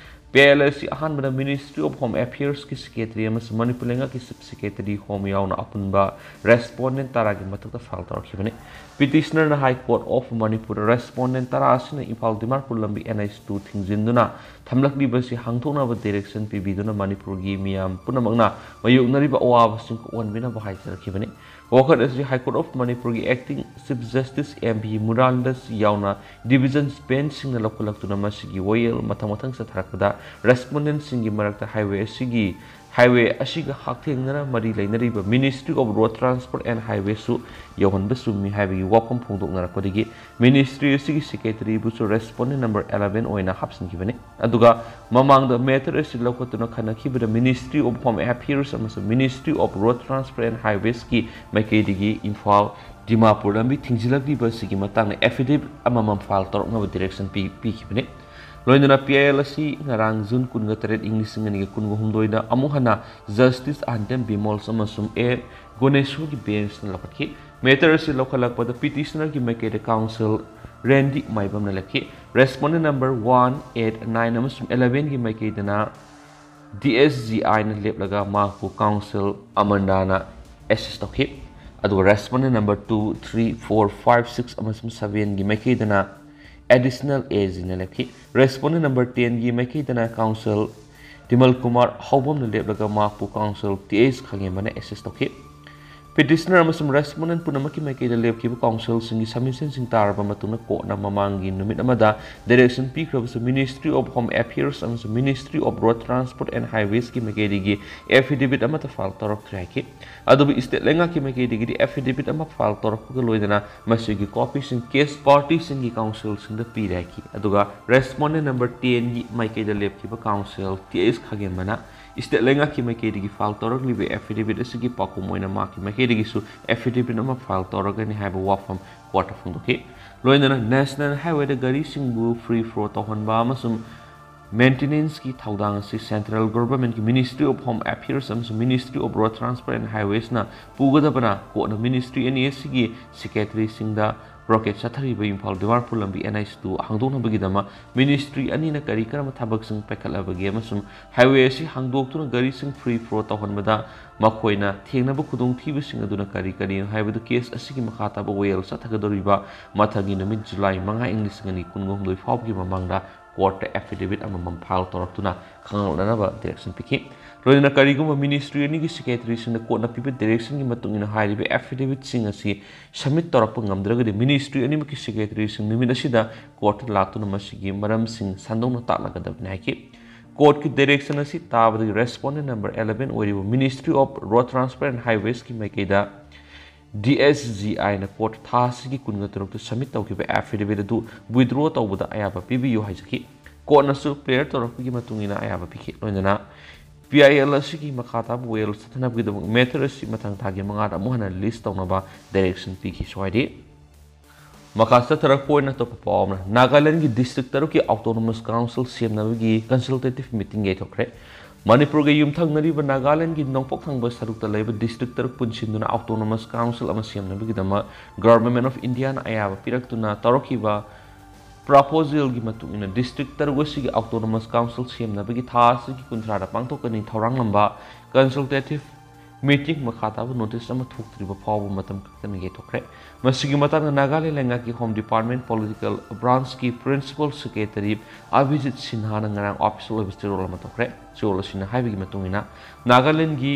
P I L ꯑꯁꯤ ꯑꯍꯥꯟꯕꯗ Ministry of Home Affairsꯀꯤ secretary ꯑꯃꯁꯨꯡ ꯃꯅꯤꯄꯨꯔ ꯂꯩꯉꯥꯛꯀꯤ chief secretary home ꯌꯥꯎꯅ ꯑꯄꯨꯟꯕ respondent ꯇꯔꯥꯒꯤ ꯃꯊꯛꯇ file ꯇꯧꯔꯛꯈꯤꯕꯅꯤ꯫ Petitionerꯅ High Court of Manipur respondent ꯇꯔꯥ ꯑꯁꯤꯅ ꯏꯝꯐꯥꯜ ꯗꯤꯃꯥꯄꯨꯔ ꯂꯝꯕꯤ N H two ꯊꯤꯡꯖꯤꯟꯗꯨꯅ ꯊꯝꯂꯛꯂꯤꯕꯁꯤ ꯍꯥꯡꯗꯣꯛꯅꯕ direction ꯄꯤꯕꯤꯗꯨꯅ ꯃꯅꯤꯄꯨꯔꯒꯤ ꯃꯤꯌꯥꯝ ꯄꯨꯝꯅꯃꯛꯅ ꯃꯥꯌꯣꯛꯅꯔꯤꯕ ꯑꯋꯥꯕꯁꯤꯡ ꯀꯣꯛꯍꯟꯕꯤꯅꯕ ꯍꯥꯏꯖꯔꯛꯈꯤꯕꯅꯤ꯫ ꯋꯥꯀꯠ ꯑꯁꯤ High Court of Manipurꯒꯤ acting chief justice M V Muraldas ꯌꯥꯎꯅ division benchꯁꯤꯡꯅ ꯂꯧꯈꯠꯂꯛꯇꯨꯅ ꯃꯁꯤꯒꯤ ꯋꯥꯌꯦꯜ ꯃꯊꯪ ꯃꯊꯪ ꯆꯠꯊꯔꯛꯄꯗ respondentꯁꯤꯡꯒꯤ ꯃꯔꯛꯇ highway ꯑꯁꯤꯒꯤ highway ꯑꯁꯤꯒ ꯍꯛꯊꯦꯡꯅꯅ ꯃꯔꯤ ꯂꯩꯅꯔꯤꯕ Ministry of Road Transport and Highwaysꯁꯨ ꯌꯧꯍꯟꯕ ꯆꯨꯝꯃꯤ ꯍꯥꯏꯕꯒꯤ ꯋꯥꯐꯝ ꯐꯣꯡꯗꯣꯛꯅꯔꯛꯄꯗꯒꯤ ministry ꯑꯁꯤꯒꯤ secretaryꯕꯨꯁꯨ respondent number eleven ꯑꯣꯏꯅ ꯍꯥꯞꯆꯤꯟꯈꯤꯕꯅꯤ꯫ ꯑꯗꯨꯒ ꯃꯃꯥꯡꯗ matter ꯑꯁꯤ ꯂꯧꯈꯠꯇꯨꯅ ꯈꯟꯅꯈꯤꯕꯗ Ministry of Home Affairs ꯑꯃꯁꯨꯡ Ministry of Road Transport and Highwaysꯀꯤ ꯃꯥꯏꯀꯩꯗꯒꯤ ꯏꯝꯐꯥꯜ ꯗꯤꯃꯥꯄꯨꯔ ꯂꯝꯕꯤ ꯊꯤꯡꯖꯤꯜꯂꯛꯂꯤꯕ ꯑꯁꯤꯒꯤ ꯃꯇꯥꯡꯗ affidavit ꯑꯃꯃꯝ file ꯇꯧꯔꯛꯅꯕ direction ꯄꯤ-, ꯄꯤꯈꯤꯕꯅꯤ꯫ ꯂꯣꯏꯅꯅ P I L ꯑꯁꯤ ꯉꯔꯥꯡ June ꯀꯨꯟꯒ ꯇꯔꯦꯠ, ꯏꯪ ꯂꯤꯁꯤꯡ ꯑꯅꯤꯒ ꯀꯨꯟꯒ ꯍꯨꯝꯗꯣꯏꯗ ꯑꯃꯨꯛ ꯍꯟꯅ Justice R Dhyam Bimols ꯑꯃꯁꯨꯡ A Gonesh ꯒꯤ benchꯅ ꯂꯧꯈꯠꯈꯤ꯫ Matter ꯑꯁꯤ ꯂꯧꯈꯠꯂꯛꯄꯗ petitionerꯒꯤ ꯃꯥꯏꯀꯩꯗ counsel ꯔꯦꯟꯗꯤ ꯃꯥꯏꯕꯝꯅ ꯂꯦꯞꯈꯤ꯫ Respondent number one, eight, nine ꯑꯃꯁꯨꯡ elevenꯒꯤ ꯃꯥꯏꯀꯩꯗꯅ D S G Iꯅ ꯂꯦꯞꯂꯒ ꯃꯍꯥꯛꯄꯨ counsel ꯑꯃꯟꯗꯥꯅ assist ꯇꯧꯈꯤ꯫ ꯑꯗꯨꯒ respondent number two, three, four, five, six ꯑꯃꯁꯨꯡ sevenꯒꯤ ꯃꯥꯏꯀꯩꯗꯅ additional AGꯅ ꯂꯦꯞꯈꯤ꯫ Respondent number tenꯒꯤ ꯃꯥꯏꯀꯩꯗꯅ counsel ꯇꯤꯃꯜ Kumar ꯍꯥꯎꯕꯝꯅ ꯂꯦꯞꯂꯒ ꯃꯍꯥꯛꯄꯨ counsel T H ꯈꯥꯉꯦꯝꯕꯅ assist ꯇꯧꯈꯤ꯫ Petitioner ꯑꯃꯁꯨꯡ respondent ꯄꯨꯝꯅꯃꯛꯀꯤ ꯃꯥꯏꯀꯩꯗ ꯂꯦꯞꯈꯤꯕ councilꯁꯤꯡꯒꯤ submissionꯁꯤꯡ ꯇꯥꯔꯕ ꯃꯇꯨꯡꯗ courtꯅ ꯃꯃꯥꯡꯒꯤ ꯅꯨꯃꯤꯠ ꯑꯃꯗ direction ꯄꯤꯈ꯭ꯔꯕꯁꯨ Ministry of Home Affairs ꯑꯃꯁꯨꯡ Ministry of Road Transport and Highwaysꯀꯤ ꯃꯥꯏꯀꯩꯗꯒꯤ affidavit ꯑꯃꯠꯇ file ꯇꯧꯔꯛꯇ꯭ꯔꯦ ꯍꯥꯏꯈꯤ꯫ ꯑꯗꯨꯕꯨ state ꯂꯩꯉꯥꯛꯀꯤ ꯃꯥꯏꯀꯩꯗꯒꯤꯗꯤ affidavit ꯑꯃ file ꯇꯧꯔꯛꯄꯒ ꯂꯣꯏꯅꯅ ꯃꯁꯤꯒꯤ copyꯁꯤꯡ case partyꯁꯤꯡꯒꯤ councilꯁꯤꯡꯗ ꯄꯤꯔꯦ ꯍꯥꯏꯈꯤ꯫ ꯑꯗꯨꯒ respondent number tenꯒꯤ ꯃꯥꯏꯀꯩꯗ ꯂꯦꯞꯈꯤꯕ council ꯇꯤ ꯑꯦꯁ ꯈꯥꯒꯦꯝꯕꯅ state ꯂꯩꯉꯥꯛꯀꯤ ꯃꯥꯏꯀꯩꯗꯒꯤ file ꯇꯧꯔꯛꯂꯤꯕ affidavit ꯑꯁꯤꯒꯤ ꯄꯥꯎꯈꯨꯝ ꯑꯣꯏꯅ ꯃꯍꯥꯛꯀꯤ ꯃꯥꯏꯀꯩꯗꯒꯤꯁꯨ affidavit ꯑꯃ file ꯇꯧꯔꯒꯅꯤ ꯍꯥꯏꯕ ꯋꯥꯐꯝ courtꯇ ꯐꯣꯡꯗꯣꯛꯈꯤ꯫ ꯂꯣꯏꯅꯅ National Highwayꯗ ꯒꯥꯔꯤꯁꯤꯡꯕꯨ free flow ꯇꯧꯍꯟꯕ ꯑꯃꯁꯨꯡ maintenanceꯀꯤ ꯊꯧꯗꯥꯡ ꯑꯁꯤ central governmentꯀꯤ Ministry of Home Affairs ꯑꯃꯁꯨꯡ Ministry of Road Transport and Highwaysꯅ ꯄꯨꯒꯗꯕꯅ courtꯅ ministry ꯑꯅꯤ ꯑꯁꯤꯒꯤ secretaryꯁꯤꯡꯗ blockade ꯆꯠꯊꯔꯤꯕ ꯏꯝꯐꯥꯜ ꯗꯤꯃꯥꯄꯨꯔ ꯂꯝꯕꯤ N H two ꯍꯥꯡꯗꯣꯛꯅꯕꯒꯤꯗꯃꯛ ministry ꯑꯅꯤꯅ ꯀꯔꯤ ꯀꯔꯝꯕ ꯊꯕꯛꯁꯤꯡ ꯄꯥꯏꯈꯠꯂꯕꯒꯦ ꯑꯃꯁꯨꯡ highway ꯑꯁꯤ ꯍꯥꯡꯗꯣꯛꯇꯨꯅ ꯒꯥꯔꯤꯁꯤꯡ free flow ꯇꯧꯍꯟꯕꯗ ꯃꯈꯣꯏꯅ ꯊꯦꯡꯅꯕ ꯈꯨꯗꯣꯡꯊꯤꯕꯁꯤꯡ ꯑꯗꯨꯅ ꯀꯔꯤ ꯀꯔꯤꯅꯣ ꯍꯥꯏꯕꯗꯨ case ꯑꯁꯤꯒꯤ ꯃꯈꯥ ꯇꯥꯕ ꯋꯥꯌꯦꯜ ꯆꯠꯊꯒꯗꯧꯔꯤꯕ ꯃꯊꯪꯒꯤ ꯅꯨꯃꯤꯠ July ꯃꯉꯥ, ꯏꯪ ꯂꯤꯁꯤꯡ ꯑꯅꯤ ꯀꯨꯟꯍꯨꯝꯗꯣꯏ ꯐꯥꯎꯕꯒꯤ ꯃꯃꯥꯡꯗ courtꯇ affidavit ꯑꯃꯃꯝ file ꯇꯧꯔꯛꯇꯨꯅ ꯈꯪꯍꯜꯂꯛꯅꯕ direction ꯄꯤꯈꯤ꯫ ꯂꯣꯏꯅꯅ ꯀꯔꯤꯒꯨꯝꯕ ministry ꯑꯅꯤꯒꯤ secretaryꯁꯤꯡꯅ courtꯅ ꯄꯤꯕ directionꯒꯤ ꯃꯇꯨꯡ ꯏꯟꯅ ꯍꯥꯏꯔꯤꯕ affidavitꯁꯤꯡ ꯑꯁꯤ submit ꯇꯧꯔꯛꯄ ꯉꯝꯗ꯭ꯔꯒꯗꯤ ministry ꯑꯅꯤꯃꯛꯀꯤ secretaryꯁꯤꯡ ꯅꯨꯃꯤꯠ ꯑꯁꯤꯗ courtꯇ ꯂꯥꯛꯇꯨꯅ ꯃꯁꯤꯒꯤ ꯃꯔꯝꯁꯤꯡ ꯁꯟꯗꯣꯛꯅ ꯇꯥꯛꯅꯒꯗꯕꯅꯤ ꯍꯥꯏꯈꯤ꯫ Courtꯀꯤ direction ꯑꯁꯤ ꯇꯥꯕꯗꯒꯤ respondent number eleven ꯑꯣꯏꯔꯤꯕ Ministry of Road Transport and Highwaysꯀꯤ ꯃꯥꯏꯀꯩꯗ D S G Iꯅ court ꯊꯥ ꯑꯁꯤꯒꯤ ꯀꯨꯟꯒ ꯇꯔꯨꯛꯇ submit ꯇꯧꯈꯤꯕ affidavit ꯑꯗꯨ withdraw ꯇꯧꯕꯗ ꯑꯌꯥꯕ ꯄꯤꯕꯤꯌꯨ ꯍꯥꯏꯖꯈꯤ꯫ Courtꯅꯁꯨ prior ꯇꯧꯔꯛꯄꯒꯤ ꯃꯇꯨꯡ ꯏꯟꯅ ꯑꯌꯥꯕ ꯄꯤꯈꯤ꯫ ꯂꯣꯏꯅꯅ P I L ꯑꯁꯤꯒꯤ ꯃꯈꯥ ꯇꯥꯕ ꯋꯥꯌꯦꯜ ꯆꯠꯊꯅꯕꯒꯤꯗꯃꯛ matter ꯑꯁꯤ ꯃꯊꯪ ꯊꯥꯒꯤ ꯃꯉꯥꯗ ꯑꯃꯨꯛ ꯍꯟꯅ list ꯇꯧꯅꯕ direction ꯄꯤꯈꯤ꯫ ꯁ꯭ꯋꯥꯏꯗꯤ ꯃꯈꯥ ꯆꯠꯊꯔꯛꯄ ꯑꯣꯏꯅ ꯑꯇꯣꯞꯄ ꯄꯥꯎ ꯑꯃꯅ, ꯅꯥꯒꯥꯂꯦꯟꯒꯤ district ꯇꯔꯨꯛꯀꯤ autonomous council ꯁꯦꯝꯅꯕꯒꯤ consultative meeting ꯌꯩꯊꯣꯛꯈ꯭ꯔꯦ꯫ ꯃꯅꯤꯄꯨꯔꯒ ꯌꯨꯝꯊꯪꯅꯔꯤꯕ ꯅꯥꯒꯥꯂꯦꯟꯒꯤ ꯅꯣꯡꯄꯣꯛ ꯊꯪꯕ ꯁꯔꯨꯛꯇ ꯂꯩꯕ district ꯇꯔꯨꯛ ꯄꯨꯟꯁꯤꯟꯗꯨꯅ autonomous council ꯑꯃ ꯁꯦꯝꯅꯕꯒꯤꯗꯃꯛ Government of Indiaꯅ ꯑꯌꯥꯕ ꯄꯤꯔꯛꯇꯨꯅ ꯇꯧꯔꯛꯈꯤꯕ proposalꯒꯤ ꯃꯇꯨꯡ ꯏꯟꯅ district ꯇꯔꯨꯛ ꯑꯁꯤꯒꯤ autonomous council ꯁꯦꯝꯅꯕꯒꯤ ꯊꯥ ꯑꯁꯤꯒꯤ ꯀꯨꯟꯊ꯭ꯔꯥꯗ ꯄꯥꯡꯊꯣꯛꯀꯅꯤ꯫ ꯊꯧꯔꯥꯡꯂꯝꯕ consultative meeting ꯃꯈꯥ ꯇꯥꯕ notice ꯑꯃ ꯊꯣꯛꯇ꯭ꯔꯤꯕ ꯐꯥꯎꯕ ꯃꯇꯝ ꯀꯛꯇꯅ ꯌꯩꯊꯣꯛꯈ꯭ꯔꯦ꯫ ꯃꯁꯤꯒꯤ ꯃꯇꯥꯡꯗ ꯅꯥꯒꯥꯂꯦꯟ ꯂꯩꯉꯥꯛꯀꯤ Home Department Political Branchꯀꯤ Principal Secretary ꯑꯚꯤꯖꯤꯠ ꯁꯤꯟꯍꯥꯅ ꯉꯔꯥꯡ official ꯑꯣꯏꯕ ꯆꯦꯔꯣꯜ ꯑꯃ ꯇꯧꯈ꯭ꯔꯦ꯫ ꯆꯦꯔꯣꯜ ꯑꯁꯤꯅ ꯍꯥꯏꯕꯒꯤ ꯃꯇꯨꯡ ꯏꯟꯅ ꯅꯥꯒꯥꯂꯦꯟꯒꯤ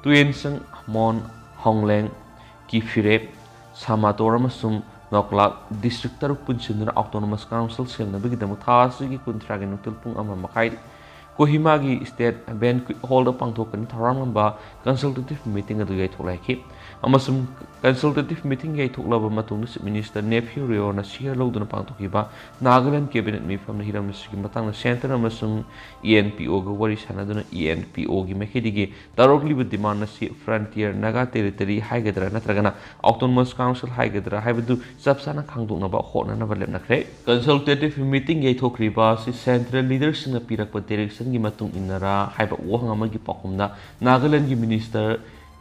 ꯇꯨꯌꯦꯟꯁꯪ ꯃꯣꯟ ꯈꯣꯡꯂꯦꯡ, ꯀꯤꯐꯤꯔꯦꯞ, ꯁꯥꯃꯥꯇꯣꯔ ꯑꯃꯁꯨꯡ ꯅꯣꯀ꯭ꯂꯥꯛ district ꯇꯔꯨꯛ ꯄꯨꯟꯁꯤꯟꯗꯨꯅ autonomous council ꯁꯦꯝꯅꯕꯒꯤꯗꯃꯛ ꯊꯥ ꯑꯁꯤꯒꯤ ꯀꯨꯟꯊ꯭ꯔꯥꯒꯤ ꯅꯨꯡꯊꯤꯜ ꯄꯨꯡ ꯑꯃ ꯃꯈꯥꯏ ꯀꯣꯍꯤꯃꯥꯒꯤ state banquet hall ꯗ ꯄꯥꯡꯊꯣꯛꯀꯅꯤ꯫ ꯊꯧꯔꯥꯡꯂꯝꯕ consultative meeting ꯑꯗꯨ ꯌꯩꯊꯣꯛꯂꯦ ꯍꯥꯏꯈꯤ꯫ ꯑꯃꯁꯨꯡ consultative meeting ꯌꯩꯊꯣꯛꯂꯕ ꯃꯇꯨꯡꯗ Chief Minister Neiphiu Rioꯅ chair ꯂꯧꯗꯨꯅ ꯄꯥꯡꯊꯣꯛꯈꯤꯕ ꯅꯥꯒꯥꯂꯦꯟ cabinet ꯃꯤꯐꯝꯅ ꯍꯤꯔꯝ ꯑꯁꯤꯒꯤ ꯃꯇꯥꯡꯗ centre ꯑꯃꯁꯨꯡ ENPOꯒ ꯋꯥꯔꯤ ꯁꯥꯟꯅꯗꯨꯅ ENPOꯒꯤ ꯃꯥꯏꯀꯩꯗꯒꯤ ꯇꯧꯔꯛꯂꯤꯕ demand ꯑꯁꯤ Frontier Naga Territory ꯍꯥꯏꯒꯗ꯭ꯔꯥ ꯅꯠꯇ꯭ꯔꯒꯅ autonomous council ꯍꯥꯏꯒꯗ꯭ꯔꯥ ꯍꯥꯏꯕꯗꯨ ꯆꯞ ꯆꯥꯅ ꯈꯪꯗꯣꯛꯅꯕ ꯍꯣꯠꯅꯅꯕ ꯂꯦꯞꯅꯈ꯭ꯔꯦ꯫ Consultative meeting ꯌꯩꯊꯣꯛꯈ꯭ꯔꯤꯕ ꯑꯁꯤ central leaderꯁꯤꯡꯅ ꯄꯤꯔꯛꯄ directionꯒꯤ ꯃꯇꯨꯡ ꯏꯟꯅꯔꯥ ꯍꯥꯏꯕ ꯋꯥꯍꯪ ꯑꯃꯒꯤ ꯄꯥꯎꯈꯨꯝꯗ ꯅꯥꯒꯥꯂꯦꯟꯒꯤ Minister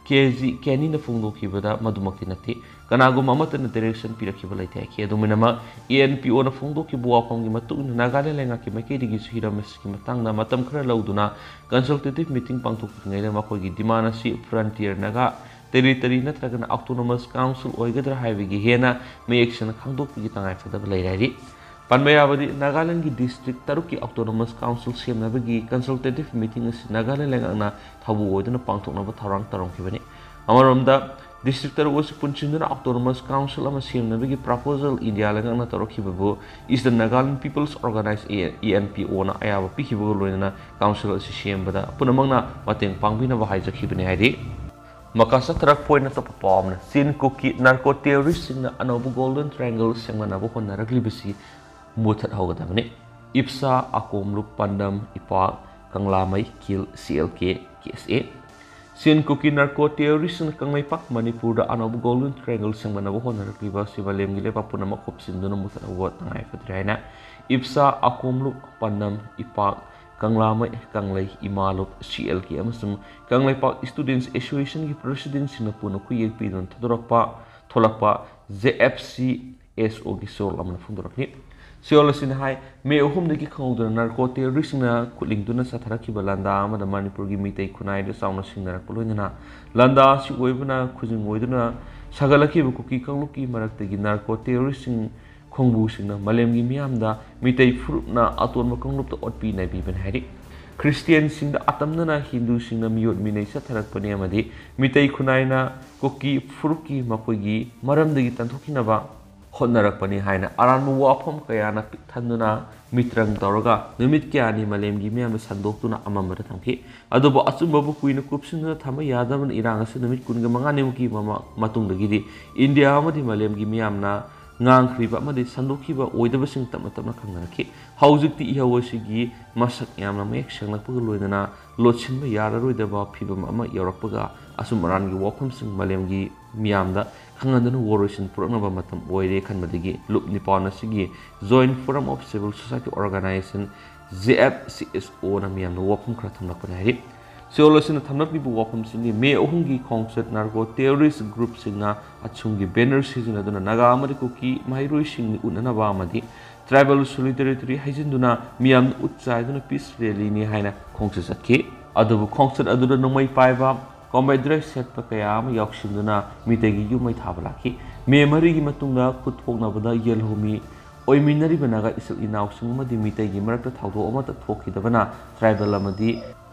ꯀꯦ ꯖꯤ ꯀꯦꯅꯤꯅ ꯐꯣꯡꯗꯣꯛꯈꯤꯕꯗ ꯃꯗꯨꯃꯛꯇꯤ ꯅꯠꯇꯦ꯫ ꯀꯅꯥꯒꯨꯝꯕ ꯑꯃꯠꯇꯅ direction ꯄꯤꯔꯛꯈꯤꯕ ꯂꯩꯇꯦ ꯍꯥꯏꯈꯤ꯫ ꯑꯗꯨꯝ ꯑꯣꯏꯅꯃꯛ, ENPOꯅ ꯐꯣꯡꯗꯣꯛꯈꯤꯕ ꯋꯥꯐꯝꯒꯤ ꯃꯇꯨꯡ ꯏꯟꯅ ꯅꯥꯒꯥꯂꯦꯟ ꯂꯩꯉꯥꯛꯀꯤ ꯃꯥꯏꯀꯩꯗꯒꯤꯁꯨ ꯍꯤꯔꯝ ꯑꯁꯤꯒꯤ ꯃꯇꯥꯡꯗ ꯃꯇꯝ ꯈꯔ ꯂꯧꯗꯨꯅ consultative meeting ꯄꯥꯡꯊꯣꯛꯇ꯭ꯔꯤꯉꯩꯗ ꯃꯈꯣꯏꯒꯤ demand ꯑꯁꯤ Frontier Naga Territory ꯅꯠꯇ꯭ꯔꯒꯅ autonomous council ꯑꯣꯏꯒꯗ꯭ꯔꯥ ꯍꯥꯏꯕꯒꯤ ꯍꯦꯟꯅ ꯃꯌꯦꯛ ꯁꯦꯡꯅ ꯈꯪꯗꯣꯛꯄꯒꯤ ꯇꯉꯥꯏ ꯐꯗꯕ ꯂꯩꯔꯦ ꯍꯥꯏꯔꯤ꯫ ꯄꯟꯕ ꯌꯥꯕꯗꯤ, ꯅꯥꯒꯥꯂꯦꯟꯒꯤ district ꯇꯔꯨꯛꯀꯤ autonomous council ꯁꯦꯝꯅꯕꯒꯤ consultative meeting ꯑꯁꯤ ꯅꯥꯒꯥꯂꯦꯟ ꯂꯩꯉꯥꯛꯅ ꯊꯧꯕꯨ ꯑꯣꯏꯗꯨꯅ ꯄꯥꯡꯊꯣꯛꯅꯕ ꯊꯧꯔꯥꯡ ꯇꯧꯔꯝꯈꯤꯕꯅꯤ꯫ ꯑꯃꯔꯣꯝꯗ, district ꯇꯔꯨꯛ ꯑꯁꯤ ꯄꯨꯟꯁꯤꯟꯗꯨꯅ autonomous council ꯑꯃ ꯁꯦꯝꯅꯕꯒꯤ proposal ꯏꯟꯗꯤꯌꯥ ꯂꯩꯉꯥꯛꯅ ꯇꯧꯔꯛꯈꯤꯕꯕꯨ Eastern Nagaland People's Organized, ENPOꯅ ꯑꯌꯥꯕ ꯄꯤꯈꯤꯕꯒ ꯂꯣꯏꯅꯅ council ꯑꯁꯤ ꯁꯦꯝꯕꯗ ꯄꯨꯝꯅꯃꯛꯅ ꯃꯇꯦꯡ ꯄꯥꯡꯕꯤꯅꯕ ꯍꯥꯏꯖꯈꯤꯕꯅꯤ ꯍꯥꯏꯔꯤ꯫ ꯃꯈꯥ ꯆꯠꯊꯔꯛꯄ ꯑꯣꯏꯅ ꯑꯇꯣꯞꯄ ꯄꯥꯎ ꯑꯃꯅ, ꯆꯤꯟ ꯀꯨꯀꯤ narco terroristꯁꯤꯡꯅ ꯑꯅꯧꯕ Golden Triangle ꯁꯦꯝꯒꯠꯅꯕ ꯍꯣꯠꯅꯔꯛꯂꯤꯕꯁꯤ ꯃꯨꯊꯠꯍꯧꯒꯗꯕꯅꯤ꯫ ꯏꯞꯁꯥ, ꯑꯀꯣꯝꯂꯨꯞ, ꯄꯥꯟꯗꯝ, ꯏꯄꯥꯛ, ꯀꯪꯂꯥꯃꯩ, ꯀꯤꯜ, CLK, KSA꯫ ꯆꯤꯟ ꯀꯨꯀꯤ narco terroristꯁꯤꯡꯅ ꯀꯪꯂꯩꯄꯥꯛ ꯃꯅꯤꯄꯨꯔꯗ ꯑꯅꯧꯕ Golden Triangle ꯁꯦꯝꯒꯠꯅꯕ ꯍꯣꯠꯅꯔꯛꯂꯤꯕ ꯑꯁꯤ ꯃꯥꯂꯦꯝꯒꯤ ꯂꯩꯕꯥꯛ ꯄꯨꯝꯅꯃꯛ ꯍꯨꯞꯆꯤꯟꯗꯨꯅ ꯃꯨꯊꯠꯍꯧꯕ ꯇꯉꯥꯏ ꯐꯗ꯭ꯔꯦ ꯍꯥꯏꯅ ꯏꯞꯁꯥ, ꯑꯀꯣꯝꯂꯨꯞ, ꯄꯥꯟꯗꯝ, ꯏꯄꯥꯛ, ꯀꯪꯂꯥꯃꯩ, ꯀꯪꯂꯩ, ꯏꯃꯥꯂꯣꯞ, CLK ꯑꯃꯁꯨꯡ ꯀꯪꯂꯩꯄꯥꯛ Students Associationꯒꯤ presidentꯁꯤꯡꯅ ꯄꯨꯟꯅ ꯈꯨꯌꯦꯛ ꯄꯤꯗꯨꯅ ꯊꯥꯗꯣꯔꯛꯄ, ꯊꯣꯛꯂꯛꯄ JFCSOꯒꯤ ꯆꯦꯔꯣꯜ ꯑꯃꯅ ꯐꯣꯡꯗꯣꯔꯛꯂꯤ꯫ ꯆꯦꯔꯣꯜ ꯑꯁꯤꯅ ꯍꯥꯏ, ꯃꯦ ꯑꯍꯨꯝꯗꯒꯤ ꯈꯪꯍꯧꯗꯅ narco terroristꯁꯤꯡꯅ ꯈꯨꯠꯂꯤꯡꯗꯨꯅ ꯆꯠꯊꯔꯛꯈꯤꯕ ꯂꯥꯟꯗꯥ ꯑꯃꯗ ꯃꯅꯤꯄꯨꯔꯒꯤ ꯃꯤꯇꯩ ꯈꯨꯟꯅꯥꯏꯗ ꯆꯥꯎꯅ ꯁꯤꯡꯅꯔꯛꯄ ꯂꯣꯏꯅꯅ ꯂꯥꯟꯗꯥ ꯑꯁꯤ ꯑꯣꯏꯕꯅ ꯈꯨꯖꯤꯡ ꯑꯣꯏꯗꯨꯅ ꯁꯥꯒꯠꯂꯛꯈꯤꯕ ꯀꯨꯀꯤ ꯀꯥꯡꯂꯨꯞꯀꯤ ꯃꯔꯛꯇꯒꯤ narco terroristꯁꯤꯡ ꯈꯣꯡꯕꯨꯁꯤꯡꯅ ꯃꯥꯂꯦꯝꯒꯤ ꯃꯤꯌꯥꯝꯗ ꯃꯤꯇꯩ ꯐꯨꯔꯨꯞꯅ ꯑꯇꯣꯟꯕ ꯀꯥꯡꯂꯨꯞꯇ ꯑꯣꯠꯄꯤ ꯅꯩꯕꯤꯕꯅꯤ ꯍꯥꯏꯔꯤ꯫ ꯈ꯭ꯔꯤꯁꯇꯤꯌꯥꯟꯁꯤꯡꯗ ꯑꯇꯝꯅꯅ ꯍꯤꯟꯗꯨꯁꯤꯡꯅ ꯃꯤꯑꯣꯠ ꯃꯤꯅꯩ ꯆꯠꯊꯔꯛꯄꯅꯤ ꯑꯃꯗꯤ ꯃꯤꯇꯩ ꯈꯨꯟꯅꯥꯏꯅ ꯀꯨꯀꯤ ꯐꯨꯔꯨꯞꯀꯤ ꯃꯈꯣꯏꯒꯤ ꯃꯔꯝꯗꯒꯤ ꯇꯟꯊꯣꯛꯈꯤꯅꯕ ꯍꯣꯠꯅꯔꯛꯄꯅꯤ ꯍꯥꯏꯅ ꯑꯔꯥꯟꯕ ꯋꯥꯐꯝ ꯀꯌꯥꯅ ꯄꯤꯛ ꯊꯟꯗꯨꯅ ꯃꯤꯇ꯭ꯔꯪ ꯇꯧꯔꯒ ꯅꯨꯃꯤꯠ ꯀꯌꯥꯅꯤ ꯃꯥꯂꯦꯝꯒꯤ ꯃꯤꯌꯥꯝꯗ ꯁꯟꯗꯣꯛꯇꯨꯅ ꯑꯃꯝꯕꯗ ꯊꯝꯈꯤ꯫ ꯑꯗꯨꯕꯨ ꯑꯆꯨꯝꯕꯕꯨ ꯀꯨꯏꯅ ꯀꯨꯞꯁꯤꯟꯗꯨꯅ ꯊꯝꯕ ꯌꯥꯗꯕꯅ ꯏꯔꯥꯡ ꯑꯁꯤ ꯅꯨꯃꯤꯠ ꯀꯨꯟꯒ ꯃꯉꯥꯅꯤꯃꯨꯛꯀꯤ ꯃꯃꯥ-, ꯃꯇꯨꯡꯗꯒꯤꯗꯤ ꯏꯟꯗꯤꯌꯥ ꯑꯃꯗꯤ ꯃꯥꯂꯦꯝꯒꯤ ꯃꯤꯌꯥꯝꯅ ꯉꯥꯡꯈ꯭ꯔꯤꯕ ꯑꯃꯗꯤ ꯁꯟꯗꯣꯛꯈꯤꯕ ꯑꯣꯏꯗꯕꯁꯤꯡ ꯇꯞꯅ ꯇꯞꯅ ꯈꯪꯅꯔꯛꯈꯤ꯫ ꯍꯧꯖꯤꯛꯇꯤ ꯏꯍꯧ ꯑꯁꯤꯒꯤ ꯃꯁꯛ ꯌꯥꯝꯅ ꯃꯌꯦꯛ ꯁꯦꯡꯂꯛꯄꯒ ꯂꯣꯏꯅꯅ ꯂꯣꯠꯁꯤꯟꯕ ꯌꯥꯔꯔꯣꯏꯗꯕ ꯐꯤꯚꯝ ꯑꯃ ꯌꯧꯔꯛꯄꯒ ꯑꯆꯨꯝ ꯑꯔꯥꯟꯒꯤ ꯋꯥꯐꯝꯁꯤꯡ ꯃꯥꯂꯦꯝꯒꯤ ꯃꯤꯌꯥꯝꯗ ꯈꯪꯍꯟꯗꯨꯅ ꯋꯥꯔꯣꯏꯁꯤꯟ ꯄꯨꯔꯛꯅꯕ ꯃꯇꯝ ꯑꯣꯏꯔꯦ ꯈꯟꯕꯗꯒꯤ ꯂꯨꯞ ꯅꯤꯄꯥꯟ ꯑꯁꯤꯒꯤ Joint Forum of Civil Society Organization, J F C S O ꯅ ꯃꯤꯌꯥꯝꯗ ꯋꯥꯐꯝ ꯈꯔ ꯊꯝꯂꯛꯄꯅꯤ ꯍꯥꯏꯔꯤ꯫ ꯁꯤꯑꯣꯜ ꯑꯁꯤꯅ ꯊꯝꯂꯛꯂꯤꯕ ꯋꯥꯐꯝꯁꯤꯡꯗꯤ ꯃꯦ ꯑꯍꯨꯝꯒꯤ ꯈꯣꯡꯆꯠ narco terrorist group ꯁꯤꯡꯅ ꯑꯁꯨꯝꯒꯤ banner ꯁꯤꯖꯤꯟꯅꯗꯨꯅ ꯅꯥꯒꯥ ꯑꯃꯗꯤ ꯀꯨꯀꯤ ꯃꯍꯩꯔꯣꯏꯁꯤꯡ ꯎꯠꯅꯅꯕ ꯑꯃꯗꯤ tribal solidarity ꯍꯩꯖꯤꯟꯗꯨꯅ ꯃꯤꯌꯥꯝꯗ ꯎꯠ ꯆꯥꯏꯗꯨꯅ peace rally ꯅꯤ ꯍꯥꯏꯅ ꯈꯣꯡꯆꯠ ꯆꯠꯈꯤ꯫ ꯑꯗꯨꯕꯨ ꯈꯣꯡꯆꯠ ꯑꯗꯨꯗ ꯅꯣꯡꯃꯩ ꯄꯥꯏꯕ, combat dress ꯁꯦꯠꯄ ꯀꯌꯥ ꯑꯃ ꯌꯥꯎꯁꯤꯟꯗꯨꯅ ꯃꯤꯇꯩꯒꯤ ꯌꯨꯝ ꯃꯩ ꯊꯥꯕ ꯂꯥꯛꯈꯤ꯫ ꯃꯦ ꯃꯔꯤꯒꯤ ꯃꯇꯨꯡꯗ ꯈꯨꯠ ꯊꯣꯛꯅꯕꯗ ꯌꯦꯜꯍꯧꯃꯤ ꯑꯣꯏꯃꯤꯟꯅꯔꯤꯕ ꯅꯥꯒꯥ ꯏꯆꯤꯜ ꯏꯅꯥꯎꯁꯤꯡ ꯑꯃꯗꯤ ꯃꯤꯇꯩꯒꯤ ꯃꯔꯛꯇ ꯊꯧꯗꯣꯛ ꯑꯃꯠꯇ ꯊꯣꯛꯈꯤꯗꯕꯅ tribal ꯑꯃꯗꯤ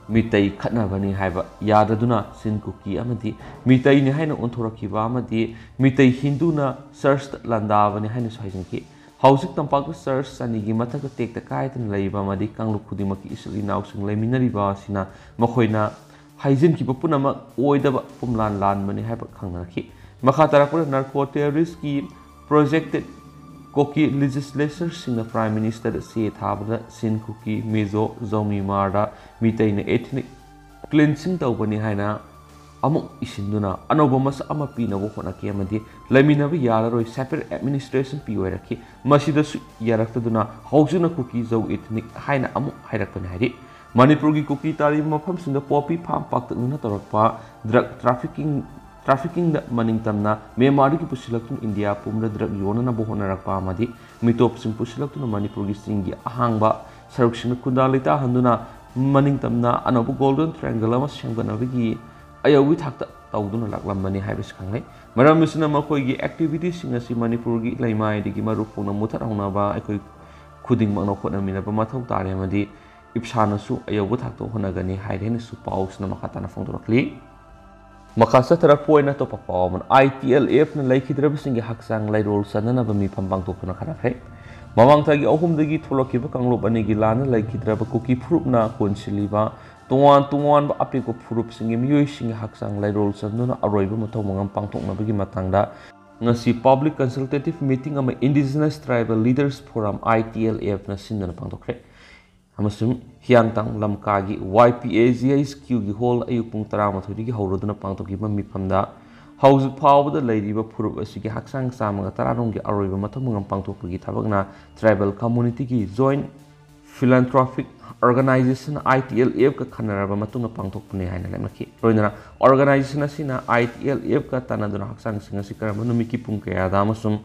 ꯃꯤꯇꯩ ꯈꯠꯅꯕꯅꯤ ꯍꯥꯏꯕ ꯌꯥꯗꯗꯨꯅ ꯆꯤꯟ ꯀꯨꯀꯤ ꯑꯃꯗꯤ ꯃꯤꯇꯩꯅꯤ ꯍꯥꯏꯅ ꯑꯣꯟꯊꯣꯔꯛꯈꯤꯕ ꯑꯃꯗꯤ ꯃꯤꯇꯩ ꯍꯤꯟꯗꯨꯅ church ꯇ ꯂꯥꯟꯗꯥꯕꯅꯤ ꯍꯥꯏꯅꯁꯨ ꯍꯥꯏꯖꯤꯟꯈꯤ꯫ ꯍꯧꯖꯤꯛ ꯇꯝꯄꯥꯛꯇ church ꯆꯅꯤꯒꯤ ꯃꯊꯛꯇ ꯇꯦꯛꯇ ꯀꯥꯏꯗꯅ ꯂꯩꯕ ꯑꯃꯗꯤ ꯀꯥꯡꯂꯨꯞ ꯈꯨꯗꯤꯡꯃꯛꯀꯤ ꯏꯆꯤꯜ ꯏꯅꯥꯎꯁꯤꯡ ꯂꯩꯃꯤꯟꯅꯔꯤꯕ ꯑꯁꯤꯅ ꯃꯈꯣꯏꯅ ꯍꯥꯏꯖꯤꯟꯈꯤꯕ ꯄꯨꯝꯅꯃꯛ ꯑꯣꯏꯗꯕ ꯄꯨꯝꯂꯥꯟ ꯂꯥꯟꯕꯅꯤ ꯍꯥꯏꯕ ꯈꯪꯅꯔꯛꯈꯤ꯫ ꯃꯈꯥ ꯇꯥꯔꯛꯄꯗ narco terrorist ꯀꯤ projected ꯀꯣꯀꯤ legislature ꯁꯤꯡꯅ Prime Minister ꯗ ꯆꯦ ꯊꯥꯕꯗ ꯆꯤꯟ ꯀꯨꯀꯤ, ꯃꯤꯖꯣ, ꯖꯧꯃꯤ ꯃꯥꯔꯗ ꯃꯤꯇꯩꯅ ethnic cleansing ꯇꯧꯕꯅꯤ ꯍꯥꯏꯅ ꯑꯃꯨꯛ ꯏꯁꯤꯟꯗꯨꯅ ꯑꯅꯧꯕ ꯃꯁꯛ ꯑꯃ ꯄꯤꯅꯕ ꯍꯣꯠꯅꯈꯤ ꯑꯃꯗꯤ ꯂꯩꯃꯤꯟꯅꯕ ꯌꯥꯔꯔꯣꯏ, separate administration ꯄꯤꯌꯨ ꯍꯥꯏꯔꯛꯈꯤ꯫ ꯃꯁꯤꯗꯁꯨ ꯌꯥꯔꯛꯇꯗꯨꯅ ꯍꯧꯖꯤꯛꯅ ꯀꯨꯀꯤ ꯖꯧ ethnic ꯍꯥꯏꯅ ꯑꯃꯨꯛ ꯍꯥꯏꯔꯛꯄꯅꯤ ꯍꯥꯏꯔꯤ꯫ ꯃꯅꯤꯄꯨꯔꯒꯤ ꯀꯨꯀꯤ ꯇꯥꯔꯤꯕ ꯃꯐꯝꯁꯤꯡꯗ poppy farm ꯄꯥꯛꯇꯛꯅꯅ ꯇꯧꯔꯛꯄ drug trafficking, trafficking ꯗ ꯃꯅꯤꯡ ꯇꯝꯅ ꯃ꯭ꯌꯥꯟꯃꯥꯔꯗꯒꯤ ꯄꯨꯁꯤꯜꯂꯛꯇꯨꯅ ꯏꯟꯗꯤꯌꯥ ꯄꯨꯝꯕꯗ drug ꯌꯣꯟꯅꯅꯕ ꯍꯣꯠꯅꯔꯛꯄ ꯑꯃꯗꯤ ꯃꯤꯇꯣꯞꯁꯤꯡ ꯄꯨꯁꯤꯜꯂꯛꯇꯨꯅ ꯃꯅꯤꯄꯨꯔꯒꯤ ꯆꯤꯡꯒꯤ ꯑꯍꯥꯡꯕ ꯁꯔꯨꯛꯁꯤꯡꯗ ꯈꯨꯟꯗꯥ ꯂꯩꯇꯥꯍꯟꯗꯨꯅ ꯃꯅꯤꯡ ꯇꯝꯅ ꯑꯅꯧꯕ Golden Triangle ꯑꯃ ꯁꯦꯝꯒꯠꯅꯕꯒꯤ ꯑꯌꯧꯕꯒꯤ ꯊꯥꯛꯇ ꯇꯧꯗꯨꯅ ꯂꯥꯛꯂꯝꯕꯅꯤ ꯍꯥꯏꯕꯁꯤ ꯈꯪꯂꯦ꯫ ꯃꯔꯝ ꯑꯁꯤꯅ ꯃꯈꯣꯏꯒꯤ activity ꯁꯤꯡ ꯑꯁꯤ ꯃꯅꯤꯄꯨꯔꯒꯤ ꯂꯩꯃꯥꯏꯗꯒꯤ ꯃꯔꯨ ꯐꯣꯡꯅ ꯃꯨꯊꯠꯍꯧꯅꯕ ꯑꯩꯈꯣꯏ ꯈꯨꯗꯤꯡꯃꯛꯅ ꯍꯣꯠꯅꯃꯤꯟꯅꯕ ꯃꯊꯧ ꯇꯥꯔꯦ ꯑꯃꯗꯤ ꯏꯞꯁꯥꯅꯁꯨ ꯑꯌꯧꯕ ꯊꯥꯛꯇ ꯍꯣꯠꯅꯒꯅꯤ ꯍꯥꯏꯔꯦ ꯍꯥꯏꯅꯁꯨ ꯄꯥꯎꯁꯤꯅ ꯃꯈꯥ ꯇꯥꯅ ꯐꯣꯡꯗꯣꯔꯛꯂꯤ꯫ ꯃꯈꯥ ꯆꯠꯊꯔꯛꯄ ꯑꯣꯏꯅ ꯑꯇꯣꯞꯄ ꯄꯥꯎ ꯑꯃꯅ, ITLFꯅ ꯂꯩꯈꯤꯗ꯭ꯔꯕꯁꯤꯡꯒꯤ ꯍꯛꯆꯥꯡ ꯂꯩꯔꯣꯜ ꯆꯟꯅꯅꯕ ꯃꯤꯐꯝ ꯄꯥꯡꯊꯣꯛꯇꯨꯅ ꯈꯟꯅꯈ꯭ꯔꯦ꯫ ꯃꯃꯥꯡ ꯊꯥꯒꯤ ꯑꯍꯨꯝꯗꯒꯤ ꯊꯣꯛꯂꯛꯈꯤꯕ ꯀꯥꯡꯂꯨꯞ ꯑꯅꯤꯒꯤ ꯂꯥꯟꯅ ꯂꯩꯈꯤꯗ꯭ꯔꯕ ꯀꯨꯀꯤ ꯐꯨꯔꯨꯞꯅ ꯀꯣꯟꯁꯤꯜꯂꯤꯕ ꯇꯣꯉꯥꯟ ꯇꯣꯉꯥꯟꯕ ꯑꯄꯤꯛꯄ ꯐꯨꯔꯨꯞꯁꯤꯡꯒꯤ ꯃꯤꯑꯣꯏꯁꯤꯡꯒꯤ ꯍꯛꯆꯥꯡ ꯂꯩꯔꯣꯜ ꯆꯟꯗꯨꯅ ꯑꯔꯣꯏꯕ ꯃꯊꯧ ꯃꯉꯝ ꯄꯥꯡꯊꯣꯛꯅꯕꯒꯤ ꯃꯇꯥꯡꯗ ꯉꯁꯤ Public Consultative Meeting ꯑꯃ Indigenous Tribal Leaders Forum, ITLFꯅ ꯁꯤꯟꯗꯨꯅ ꯄꯥꯡꯊꯣꯛꯈ꯭ꯔꯦ꯫ ꯑꯃꯁꯨꯡ ꯍꯤꯌꯥꯡꯊꯥꯡ ꯂꯝꯀꯥꯒꯤ YPAGHQꯒꯤ ꯍꯣꯜ ꯑꯌꯨꯛ ꯄꯨꯡ ꯇꯔꯥꯃꯥꯊꯣꯏꯗꯒꯤ ꯍꯧꯔꯗꯨꯅ ꯄꯥꯡꯊꯣꯛꯈꯤꯕ ꯃꯤꯐꯝꯗ ꯍꯧꯖꯤꯛ ꯐꯥꯎꯕꯗ ꯂꯩꯔꯤꯕ ꯐꯨꯔꯨꯞ ꯑꯁꯤꯒꯤ ꯍꯛꯆꯥꯡ ꯆꯥꯝꯃꯒ ꯇꯔꯥꯔꯣꯝꯒꯤ ꯑꯔꯣꯏꯕ ꯃꯊꯧ ꯃꯉꯝ ꯄꯥꯡꯊꯣꯛꯄꯒꯤ ꯊꯕꯛꯅ tribal communityꯒꯤ joint philanthropic organization, ITLFꯀ ꯈꯟꯅꯔꯕ ꯃꯇꯨꯡꯗ ꯄꯥꯡꯊꯣꯛꯄꯅꯤ ꯍꯥꯏꯅ ꯂꯦꯞꯅꯈꯤ꯫ ꯂꯣꯏꯅꯅ organization ꯑꯁꯤꯅ ITLFꯀ ꯇꯥꯟꯅꯗꯨꯅ ꯍꯛꯆꯥꯡꯁꯤꯡ ꯑꯁꯤ ꯀꯔꯝꯕ ꯅꯨꯃꯤꯠꯀꯤ ꯄꯨꯡ ꯀꯌꯥꯗ ꯑꯃꯁꯨꯡ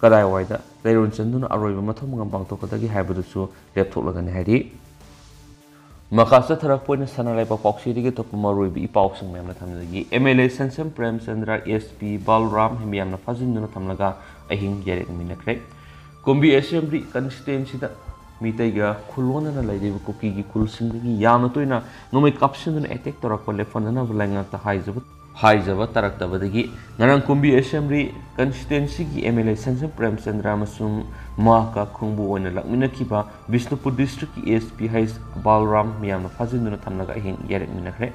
ꯀꯗꯥꯏꯋꯥꯏꯗ ꯂꯩꯔꯣꯟ ꯆꯟꯗꯨꯅ ꯑꯔꯣꯏꯕ ꯃꯊꯧ ꯃꯉꯝ ꯄꯥꯡꯊꯣꯛꯀꯗꯒꯦ ꯍꯥꯏꯕꯗꯨꯁꯨ ꯂꯦꯞꯊꯣꯛꯂꯒꯅꯤ ꯍꯥꯏꯔꯤ꯫ ꯃꯈꯥ ꯆꯠꯊꯔꯛꯄ ꯑꯣꯏꯅ ꯁꯅꯥ ꯂꯩꯕꯥꯛ ꯄꯥꯎꯆꯦꯗꯒꯤ ꯑꯇꯣꯞꯄ ꯃꯔꯨꯑꯣꯏꯕ ꯏ ꯄꯥꯎꯁꯤꯡ ꯃꯌꯥꯝꯅ ꯊꯝꯖꯒꯦ꯫ MLA ꯁꯟꯁꯝ ꯄ꯭ꯔꯦꯝꯆꯟꯗ꯭ꯔ, SP ꯕꯥꯂꯨꯔꯥꯝ ꯃꯤꯌꯥꯝꯅ ꯐꯥꯖꯤꯟꯗꯨꯅ ꯊꯝꯂꯒ ꯑꯍꯤꯡ ꯌꯥꯔꯦꯛꯃꯤꯟꯅꯈ꯭ꯔꯦ꯫ ꯀꯨꯝꯕꯤ Assembly Constituencyꯗ ꯃꯤꯇꯩꯒ ꯈꯨꯂꯣꯟꯅꯅ ꯂꯩꯔꯤꯕ ꯀꯨꯀꯤꯒꯤ ꯈꯨꯜꯁꯤꯡꯗꯒꯤ ꯌꯥꯝꯅ ꯇꯣꯏꯅ ꯅꯣꯡꯃꯩ ꯀꯥꯞꯁꯤꯟꯗꯨꯅ attack ꯇꯧꯔꯛꯄ ꯂꯦꯞꯍꯟꯅꯅꯕ ꯂꯩꯉꯥꯛꯇ ꯍꯥꯏꯖꯕ ꯍꯥꯏꯖꯕ ꯇꯥꯔꯛꯇꯕꯗꯒꯤ ꯉꯔꯥꯡ ꯀꯨꯝꯕꯤ Assembly Constituencyꯒꯤ MLA ꯁꯟꯁꯝ ꯄ꯭ꯔꯦꯝꯆꯟꯗ꯭ꯔ ꯑꯃꯁꯨꯡ ꯃꯍꯥꯛꯀ ꯈꯣꯡꯕꯨ ꯑꯣꯏꯅ ꯂꯥꯛꯃꯤꯟꯅꯈꯤꯕ ꯕꯤꯁꯅꯨꯄꯨꯔ districtꯀꯤ SP ꯍꯩꯆ ꯕꯥꯂꯔꯥꯝ ꯃꯤꯌꯥꯝꯅ ꯐꯥꯖꯤꯟꯗꯨꯅ ꯊꯝꯂꯒ ꯑꯍꯤꯡ ꯌꯥꯔꯦꯛꯃꯤꯟꯅꯈ꯭ꯔꯦ꯫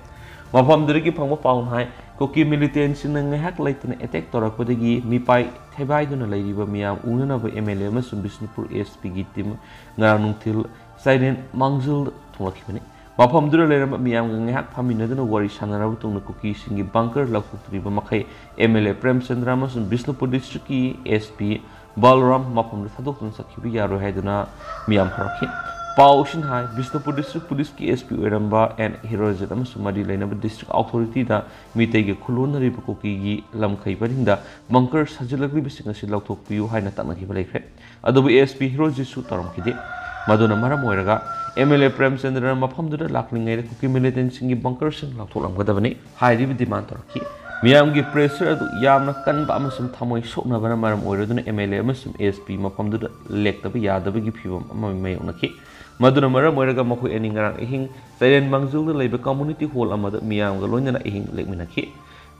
ꯃꯐꯝꯗꯨꯗꯒꯤ ꯐꯪꯕ ꯄꯥꯎꯅ ꯍꯥꯏ, ꯀꯨꯀꯤ militantꯁꯤꯡꯅ ꯉꯥꯏꯍꯥꯛ ꯂꯩꯇꯅ attack ꯇꯧꯔꯛꯄꯗꯒꯤ ꯃꯤꯄꯥꯏ ꯊꯦꯕꯥꯏꯗꯨꯅ ꯂꯩꯔꯤꯕ ꯃꯤꯌꯥꯝ ꯎꯅꯅꯕ MLA ꯑꯃꯁꯨꯡ ꯕꯤꯁꯅꯨꯄꯨꯔ SPꯒꯤ team ꯉꯔꯥꯡ ꯅꯨꯡꯊꯤꯜ ꯆꯥꯏꯔꯦꯟ ꯃꯥꯡꯖꯤꯜꯗ ꯊꯣꯡꯂꯛꯈꯤꯕꯅꯤ꯫ ꯃꯐꯝꯗꯨꯗ ꯂꯩꯔꯝꯕ ꯃꯤꯌꯥꯝꯒ ꯉꯥꯏꯍꯥꯛ ꯐꯝꯃꯤꯟꯅꯗꯨꯅ ꯋꯥꯔꯤ ꯁꯥꯟꯅꯔꯕ ꯃꯇꯨꯡꯗ ꯀꯨꯀꯤꯁꯤꯡꯒꯤ bunker ꯂꯧꯊꯣꯛꯇ꯭ꯔꯤꯕ ꯃꯈꯩ MLA ꯄ꯭ꯔꯦꯝꯆꯟꯗ꯭ꯔ ꯑꯃꯁꯨꯡ ꯕꯤꯁꯅꯨꯄꯨꯔ districtꯀꯤ SP ꯕꯥꯂꯔꯥꯝ ꯃꯐꯝꯗ ꯊꯥꯗꯣꯛꯇꯨꯅ ꯆꯠꯈꯤꯕ ꯌꯥꯔꯣꯏ ꯍꯥꯏꯗꯨꯅ ꯃꯤꯌꯥꯝ ꯍꯧꯔꯛꯈꯤ꯫ ꯄꯥꯎꯁꯤꯡ ꯍꯥꯏ, ꯕꯤꯁꯅꯨꯄꯨꯔ district policeꯀꯤ SP ꯑꯣꯏꯔꯝꯕ ꯑꯦꯟ ꯍꯤꯔꯣꯖꯤꯠ ꯑꯃꯁꯨꯡ ꯃꯔꯤ ꯂꯩꯅꯕ district authorityꯗ ꯃꯤꯇꯩꯒ ꯈꯨꯂꯣꯟꯅꯔꯤꯕ ꯀꯨꯀꯤꯒꯤ ꯂꯝꯈꯩ ꯄꯔꯤꯡꯗ bunker ꯁꯥꯖꯤꯜꯂꯛꯂꯤꯕꯁꯤꯡ ꯑꯁꯤ ꯂꯧꯊꯣꯛꯄꯤꯌꯨ ꯍꯥꯏꯅ ꯇꯛꯅꯈꯤꯕ ꯂꯩꯈ꯭ꯔꯦ꯫ ꯑꯗꯨꯕꯨ SP ꯍꯤꯔꯣꯖꯤꯠꯁꯨ ꯇꯧꯔꯝꯈꯤꯗꯦ꯫ ꯃꯗꯨꯅ ꯃꯔꯝ ꯑꯣꯏꯔꯒ MLA ꯄ꯭ꯔꯦꯝꯆꯟꯗ꯭ꯔꯅ ꯃꯐꯝꯗꯨꯗ ꯂꯥꯛꯂꯤꯉꯩꯗ ꯀꯨꯀꯤ militantꯁꯤꯡꯒꯤ bunkerꯁꯤꯡ ꯂꯧꯊꯣꯛꯂꯝꯒꯗꯕꯅꯤ ꯍꯥꯏꯔꯤꯕ demand ꯇꯧꯔꯛꯈꯤ꯫ ꯃꯤꯌꯥꯝꯒꯤ pressure ꯑꯗꯨ ꯌꯥꯝꯅ ꯀꯟꯕ ꯑꯃꯁꯨꯡ ꯊꯃꯣꯏ ꯁꯣꯛꯅꯕꯅ ꯃꯔꯝ ꯑꯣꯏꯔꯗꯨꯅ M L A ꯑꯃꯁꯨꯡ S P ꯃꯐꯝꯗꯨꯗ ꯂꯦꯛꯇꯕ ꯌꯥꯗꯕꯒꯤ ꯐꯤꯚꯝ ꯑꯃ ꯃꯥꯌꯣꯛꯅꯈꯤ꯫ ꯃꯗꯨꯅ ꯃꯔꯝ ꯑꯣꯏꯔꯒ ꯃꯈꯣꯏ ꯑꯅꯤ ꯉꯔꯥꯡ ꯑꯍꯤꯡ ꯆꯩꯔꯦꯟ ꯃꯥꯡꯖꯤꯜꯗ ꯂꯩꯕ community hall ꯑꯃꯗ ꯃꯤꯌꯥꯝꯒ ꯂꯣꯏꯅꯅ ꯑꯍꯤꯡ ꯂꯦꯛꯃꯤꯟꯅꯈꯤ꯫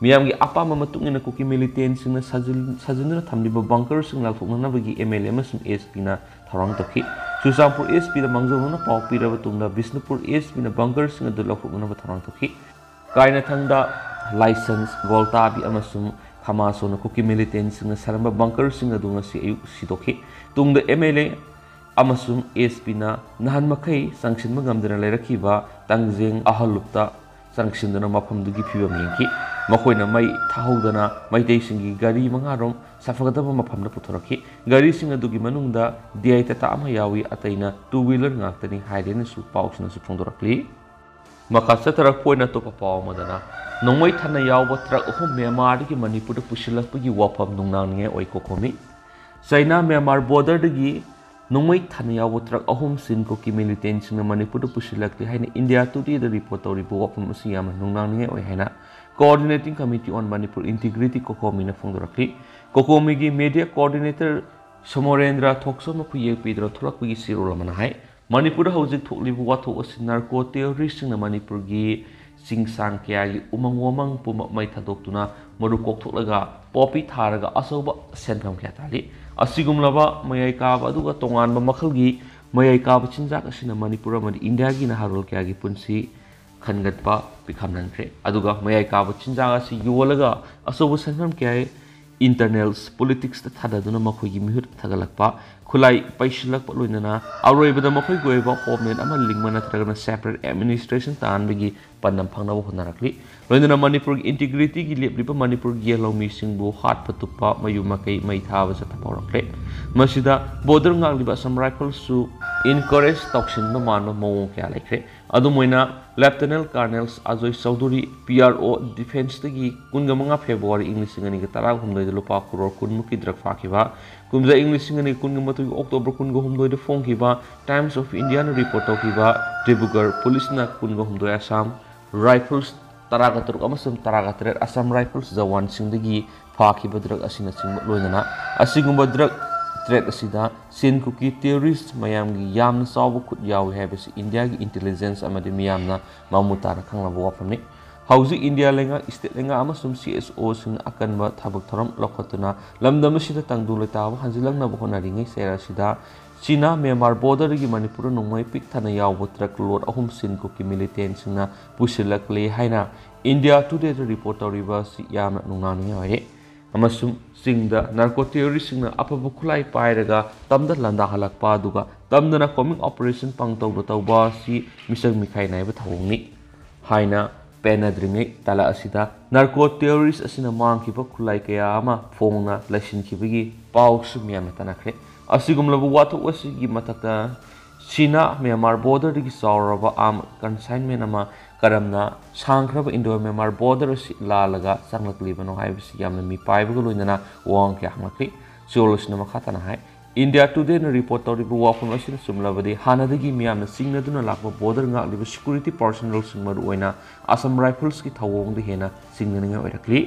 ꯃꯤꯌꯥꯝꯒꯤ ꯑꯄꯥꯝꯕ ꯃꯇꯨꯡ ꯏꯟꯅ ꯀꯨꯀꯤ militantꯁꯤꯡꯅ ꯁꯥꯖꯤꯟ-, ꯁꯥꯖꯤꯟꯗꯨꯅ ꯊꯝꯂꯤꯕ bunkerꯁꯤꯡ ꯂꯥꯎꯊꯣꯛꯅꯅꯕꯒꯤ M L A ꯑꯃꯁꯨꯡ S Pꯅ ꯊꯧꯔꯥꯡ ꯇꯧꯈꯤ꯫ ꯆꯨꯔꯆꯥꯟꯄꯨꯔ S Pꯗ ꯃꯥꯡꯖꯧꯅꯅ ꯄꯥꯎ ꯄꯤꯔꯕ ꯇꯨꯡꯗ ꯕꯤꯁꯅꯨꯄꯨꯔ S Pꯅ bunkerꯁꯤꯡ ꯑꯗꯨ ꯂꯧꯊꯣꯛꯅꯅꯕ ꯊꯧꯔꯥꯡ ꯇꯧꯈꯤ꯫ ꯀꯥꯏꯅꯊꯪꯗ ꯂꯥꯏꯁꯟꯁ, ꯒꯣꯜꯇꯥꯕꯤ ꯑꯃꯁꯨꯡ ꯈꯃꯥꯁꯣꯅ ꯀꯨꯀꯤ militantꯁꯤꯡꯅ ꯁꯥꯔꯝꯕ bunkerꯁꯤꯡ ꯑꯗꯨ ꯉꯁꯤ ꯑꯌꯨꯛ ꯁꯤꯗꯣꯛꯈꯤ꯫ ꯇꯨꯡꯗ M L A ꯑꯃꯁꯨꯡ S Pꯅ ꯅꯍꯥꯟ ꯃꯈꯩ ꯆꯪꯁꯤꯟꯕ ꯉꯝꯗꯅ ꯂꯩꯔꯛꯈꯤꯕ ꯇꯥꯡꯖꯦꯡ ꯑꯍꯜꯂꯨꯞꯇ ꯆꯪꯁꯤꯟꯗꯨꯅ ꯃꯐꯝꯗꯨꯒꯤ ꯐꯤꯕꯝ ꯌꯦꯡꯈꯤ꯫ ꯃꯈꯣꯏꯅ ꯃꯩ ꯊꯥꯍꯧꯗꯅ ꯃꯩꯇꯩꯁꯤꯡꯒꯤ ꯒꯥꯔꯤ ꯃꯉꯥꯔꯣꯝ ꯁꯥꯐꯒꯗꯕ ꯃꯐꯝꯗ ꯄꯨꯊꯣꯔꯛꯈꯤ꯫ ꯒꯥꯔꯤꯁꯤꯡ ꯑꯗꯨꯒꯤ ꯃꯅꯨꯡꯗ D I Tata ꯑꯃ ꯌꯥꯎꯏ, ꯑꯇꯩꯅ two wheeler ꯉꯥꯛꯇꯅꯤ ꯍꯥꯏꯔꯦꯅꯁꯨ ꯄꯥꯎꯁꯤꯡꯅꯁꯨ ꯐꯣꯡꯗꯣꯔꯛꯂꯤ꯫ ꯃꯈꯥ ꯆꯠꯊꯔꯛꯄ ꯑꯣꯏꯅ ꯑꯇꯣꯞꯄ ꯄꯥꯎ ꯑꯃꯗꯅ, ꯅꯣꯡꯃꯩ ꯊꯟꯅ ꯌꯥꯎꯕ truck ꯑꯍꯨꯝ ꯃ꯭ꯌꯥꯟꯃꯥꯔꯗꯒꯤ ꯃꯅꯤꯄꯨꯔꯗ ꯄꯨꯁꯤꯜꯂꯛꯄꯒꯤ ꯋꯥꯐꯝ ꯅꯨꯡꯅꯥꯡꯅꯤꯡꯉꯥꯏ ꯑꯣꯏ꯫ ꯀꯣꯀꯣꯃꯤ꯫ ꯆꯩꯅꯥ ꯃ꯭ꯌꯥꯟꯃꯥꯔ borderꯗꯒꯤ ꯅꯣꯡꯃꯩ ꯊꯟꯅ ꯌꯥꯎꯕ truck ꯑꯍꯨꯝ ꯁꯤꯟ ꯀꯨꯀꯤ militantꯁꯤꯡꯅ ꯃꯅꯤꯄꯨꯔꯗ ꯄꯨꯁꯤꯜꯂꯛꯂꯦ ꯍꯥꯏꯅ India Todayꯗ report ꯇꯧꯔꯤꯕ ꯋꯥꯐꯝ ꯑꯁꯤ ꯌꯥꯝꯅ ꯅꯨꯡꯅꯥꯡꯅꯤꯡꯉꯥꯏ ꯑꯣꯏ ꯍꯥꯏꯅ Coordinating Committee on Manipur Integrity, ꯀꯣꯀꯣꯃꯤꯅ ꯐꯣꯡꯗꯣꯔꯛꯂꯤ꯫ ꯀꯣꯀꯣꯃꯤꯒꯤ media coordinator ꯁꯣꯃꯣꯔꯦꯟꯗ꯭ꯔ ꯊꯣꯛꯆꯣꯝꯅ ꯈꯨꯌꯦꯛ ꯄꯤꯗꯨꯅ ꯊꯣꯛꯂꯛꯄꯒꯤ ꯆꯦꯔꯣꯜ ꯑꯃꯅ ꯍꯥꯏ, ꯃꯅꯤꯄꯨꯔꯗ ꯍꯧꯖꯤꯛ ꯊꯣꯛꯂꯤꯕ ꯋꯥꯊꯣꯛ ꯑꯁꯤ narco terroristꯁꯤꯡꯅ ꯃꯅꯤꯄꯨꯔꯒꯤ ꯆꯤꯡꯁꯥꯡ ꯀꯌꯥꯒꯤ ꯎꯃꯪ ꯋꯥꯃꯪ ꯄꯨꯝꯕ ꯃꯩ ꯊꯥꯗꯣꯛꯇꯨꯅ ꯃꯔꯨ ꯀꯣꯛꯊꯣꯛꯂꯒ poppy ꯊꯥꯔꯒ ꯑꯆꯧꯕ ꯁꯦꯟꯐꯝ ꯀꯌꯥ ꯇꯥꯜꯂꯤ꯫ ꯑꯁꯤꯒꯨꯝꯂꯕ ꯃꯌꯥꯏ ꯀꯥꯕ ꯑꯗꯨꯒ ꯇꯣꯉꯥꯟꯕ ꯃꯈꯜꯒꯤ ꯃꯌꯥꯏ ꯀꯥꯕ ꯆꯤꯟꯖꯥꯛ ꯑꯁꯤꯅ ꯃꯅꯤꯄꯨꯔ ꯑꯃꯗꯤ ꯏꯟꯗꯤꯌꯥꯒꯤ ꯅꯍꯥꯔꯣꯜ ꯀꯌꯥꯒꯤ ꯄꯨꯟꯁꯤ ꯈꯟꯒꯠꯄ ꯄꯤꯈꯝꯅꯍꯟꯈ꯭ꯔꯦ꯫ ꯑꯗꯨꯒ ꯃꯌꯥꯏ ꯀꯥꯕ ꯆꯤꯟꯖꯥꯛ ꯑꯁꯤ ꯌꯣꯜꯂꯒ ꯑꯆꯧꯕ ꯁꯦꯟꯐꯝ ꯀꯌꯥ internals politicsꯇ ꯊꯥꯗꯗꯨꯅ ꯃꯈꯣꯏꯒꯤ ꯃꯤꯍꯨꯠ ꯊꯥꯒꯠꯂꯛꯄ, ꯈꯨꯠꯂꯥꯏ ꯄꯩꯁꯤꯜꯂꯛꯄ, ꯂꯣꯏꯅꯅ ꯑꯔꯣꯏꯕꯗ ꯃꯈꯣꯏꯒꯤ ꯑꯣꯏꯕ homeland ꯑꯃ ꯂꯤꯡꯕ ꯅꯠꯇ꯭ꯔꯒꯅ separate administration ꯇꯥꯍꯟꯕꯒꯤ ꯄꯥꯟꯗꯝ ꯐꯪꯅꯕ ꯍꯣꯠꯅꯔꯛꯂꯤ꯫ ꯂꯣꯏꯅꯅ ꯃꯅꯤꯄꯨꯔꯒꯤ integrityꯒꯤ ꯂꯦꯞꯂꯤꯕ ꯃꯅꯤꯄꯨꯔꯒꯤ ꯌꯦꯜꯍꯧꯃꯤꯁꯤꯡꯕꯨ ꯍꯥꯠꯄ ꯇꯨꯞꯄ, ꯃꯌꯨꯝ ꯃꯀꯩ ꯃꯩ ꯊꯥꯕ ꯆꯠꯊꯕ ꯍꯧꯔꯛꯂꯦ꯫ ꯃꯁꯤꯗ border ꯉꯥꯛꯂꯤꯕ Assam Riflesꯁꯨ encourage ꯇꯧꯁꯤꯟꯕ ꯃꯥꯟꯕ ꯃꯑꯣꯡ ꯀꯌꯥ ꯂꯩꯈ꯭ꯔꯦ꯫ ꯑꯗꯨꯝ ꯑꯣꯏꯅ Lieutenant Colonel Ajoy Chaudhuri, P R O Defenceꯇꯒꯤ ꯀꯨꯟꯒ ꯃꯉꯥ February ꯏꯪ ꯂꯤꯁꯤꯡ ꯑꯅꯤꯒ ꯇꯔꯥꯍꯨꯝꯗꯣꯏꯗ ꯂꯨꯄꯥ crore ꯀꯨꯟꯃꯨꯛꯀꯤ drug ꯐꯥꯈꯤꯕ, ꯀꯨꯝꯖꯥ ꯏꯪ ꯂꯤꯁꯤꯡ ꯑꯅꯤꯒ ꯀꯨꯟꯒ ꯃꯥꯊꯣꯏꯒꯤ October ꯀꯨꯟꯒ ꯍꯨꯝꯗꯣꯏꯗ ꯐꯣꯡꯈꯤꯕ Times of Indiaꯅ report ꯇꯧꯈꯤꯕ, ꯗꯤꯕ꯭ꯔꯨꯒꯔ policeꯅ ꯀꯨꯟꯒ ꯍꯨꯝꯗꯣꯏ Assam Rifles ꯇꯔꯥꯒ ꯇꯔꯨꯛ ꯑꯃꯁꯨꯡ ꯇꯔꯥꯒ ꯇꯔꯦꯠ Assam Rifles ꯖꯋꯥꯟꯁꯤꯡꯗꯒꯤ ꯐꯥꯈꯤꯕ drug ꯑꯁꯤꯅꯆꯤꯡꯕ ꯂꯣꯏꯅꯅ ꯑꯁꯤꯒꯨꯝꯕ drug trade ꯑꯁꯤꯗ ꯁꯤꯟ ꯀꯨꯀꯤ terrorist ꯃꯌꯥꯝꯒꯤ ꯌꯥꯝꯅ ꯆꯥꯎꯕ ꯈꯨꯠ ꯌꯥꯎꯏ ꯍꯥꯏꯕꯁꯤ ꯏꯟꯗꯤꯌꯥꯒꯤ intelligence ꯑꯃꯗꯤ ꯃꯤꯌꯥꯝꯅ ꯃꯃꯨꯠ ꯇꯥꯅ ꯈꯪꯂꯕ ꯋꯥꯐꯝꯅꯤ꯫ ꯍꯧꯖꯤꯛ ꯏꯟꯗꯤꯌꯥ ꯂꯩꯉꯥꯛ, state ꯂꯩꯉꯥꯛ ꯑꯃꯁꯨꯡ C S Oꯁꯤꯡꯅ ꯑꯀꯟꯕ ꯊꯕꯛ ꯊꯧꯔꯝ ꯂꯧꯈꯠꯇꯨꯅ ꯂꯝꯗꯝ ꯑꯁꯤꯗ ꯇꯪꯗꯨ ꯂꯩꯇꯥꯕ ꯍꯟꯖꯤꯜꯂꯛꯅꯕ ꯍꯣꯠꯅꯔꯤꯉꯩ ꯆꯩꯔꯥꯛ ꯑꯁꯤꯗ ꯆꯤꯅꯥ ꯃ꯭ꯌꯥꯟꯃꯥꯔ borderꯗꯒꯤ ꯃꯅꯤꯄꯨꯔꯗ ꯅꯣꯡꯃꯩ ꯄꯤꯛ ꯊꯟꯅ ꯌꯥꯎꯕ truck load ꯑꯍꯨꯝ ꯁꯤꯟ ꯀꯨꯀꯤ militantꯁꯤꯡꯅ ꯄꯨꯁꯤꯜꯂꯛꯂꯦ ꯍꯥꯏꯅ India Todayꯗ report ꯇꯧꯔꯤꯕ ꯑꯁꯤ ꯌꯥꯝꯅ ꯅꯨꯡꯅꯥꯡꯅꯤꯡꯉꯥꯏ ꯑꯣꯏꯔꯦ꯫ ꯑꯃꯁꯨꯡ ꯆꯤꯡꯗ narco terroristꯁꯤꯡꯅ ꯑꯐꯕ ꯈꯨꯠꯂꯥꯏ ꯄꯥꯏꯔꯒ ꯇꯝꯗ ꯂꯥꯟꯗꯥꯍꯜꯂꯛꯄ ꯑꯗꯨꯒ ꯇꯝꯗꯅ combing operation ꯄꯥꯡꯇꯧꯗ ꯇꯧꯕ ꯑꯁꯤ ꯃꯤꯆꯪ ꯃꯤꯈꯥꯏ ꯅꯥꯏꯕ ꯊꯧꯑꯣꯡꯅꯤ ꯍꯥꯏꯅ ꯄꯦꯟꯅꯗ꯭ꯔꯤꯉꯩ ꯇꯥꯂꯛ ꯑꯁꯤꯗ narco terrorist ꯑꯁꯤꯅ ꯃꯥꯡꯈꯤꯕ ꯈꯨꯠꯂꯥꯏ ꯀꯌꯥ ꯑꯃ ꯐꯣꯡꯅ ꯂꯩꯁꯤꯟꯈꯤꯕꯒꯤ ꯄꯥꯎꯁꯨ ꯃꯤꯌꯥꯝꯅ ꯇꯥꯟꯅꯈ꯭ꯔꯦ꯫ ꯑꯁꯤꯒꯨꯝꯂꯕ ꯋꯥꯊꯣꯛ ꯑꯁꯤꯒꯤ ꯃꯊꯛꯇ ꯆꯤꯅꯥ ꯃ꯭ꯌꯥꯟꯃꯥꯔ borderꯗꯒꯤ ꯆꯥꯎꯔꯕ arm consignment ꯑꯃ ꯀꯔꯝꯅ ꯁꯥꯡꯈ꯭ꯔꯕ Indo Myanmar border ꯑꯁꯤ ꯂꯥꯜꯂꯒ ꯆꯪꯂꯛꯂꯤꯕꯅꯣ ꯍꯥꯏꯕꯁꯤ ꯌꯥꯝꯅ ꯃꯤꯄꯥꯏꯕꯒ ꯂꯣꯏꯅꯅ ꯋꯥꯍꯪ ꯀꯌꯥ ꯍꯪꯂꯛꯂꯤ꯫ ꯆꯤꯌꯣꯜ ꯑꯁꯤꯅ ꯃꯈꯥ ꯇꯥꯅ ꯍꯥꯏ, India Todayꯅ report ꯇꯧꯔꯤꯕ ꯋꯥꯐꯝ ꯑꯁꯤꯅ ꯆꯨꯝꯂꯕꯗꯤ ꯍꯥꯟꯅꯗꯒꯤ ꯃꯤꯌꯥꯝꯅ ꯆꯤꯡꯅꯗꯨꯅ ꯂꯥꯛꯄ border ꯉꯥꯛꯂꯤꯕ security personnelꯁꯤꯡ, ꯃꯔꯨꯑꯣꯏꯅ Assam Riflesꯀꯤ ꯊꯧꯑꯣꯡꯗ ꯍꯦꯟꯅ ꯆꯤꯡꯅꯅꯤꯡꯉꯥꯏ ꯑꯣꯏꯔꯛꯂꯤ꯫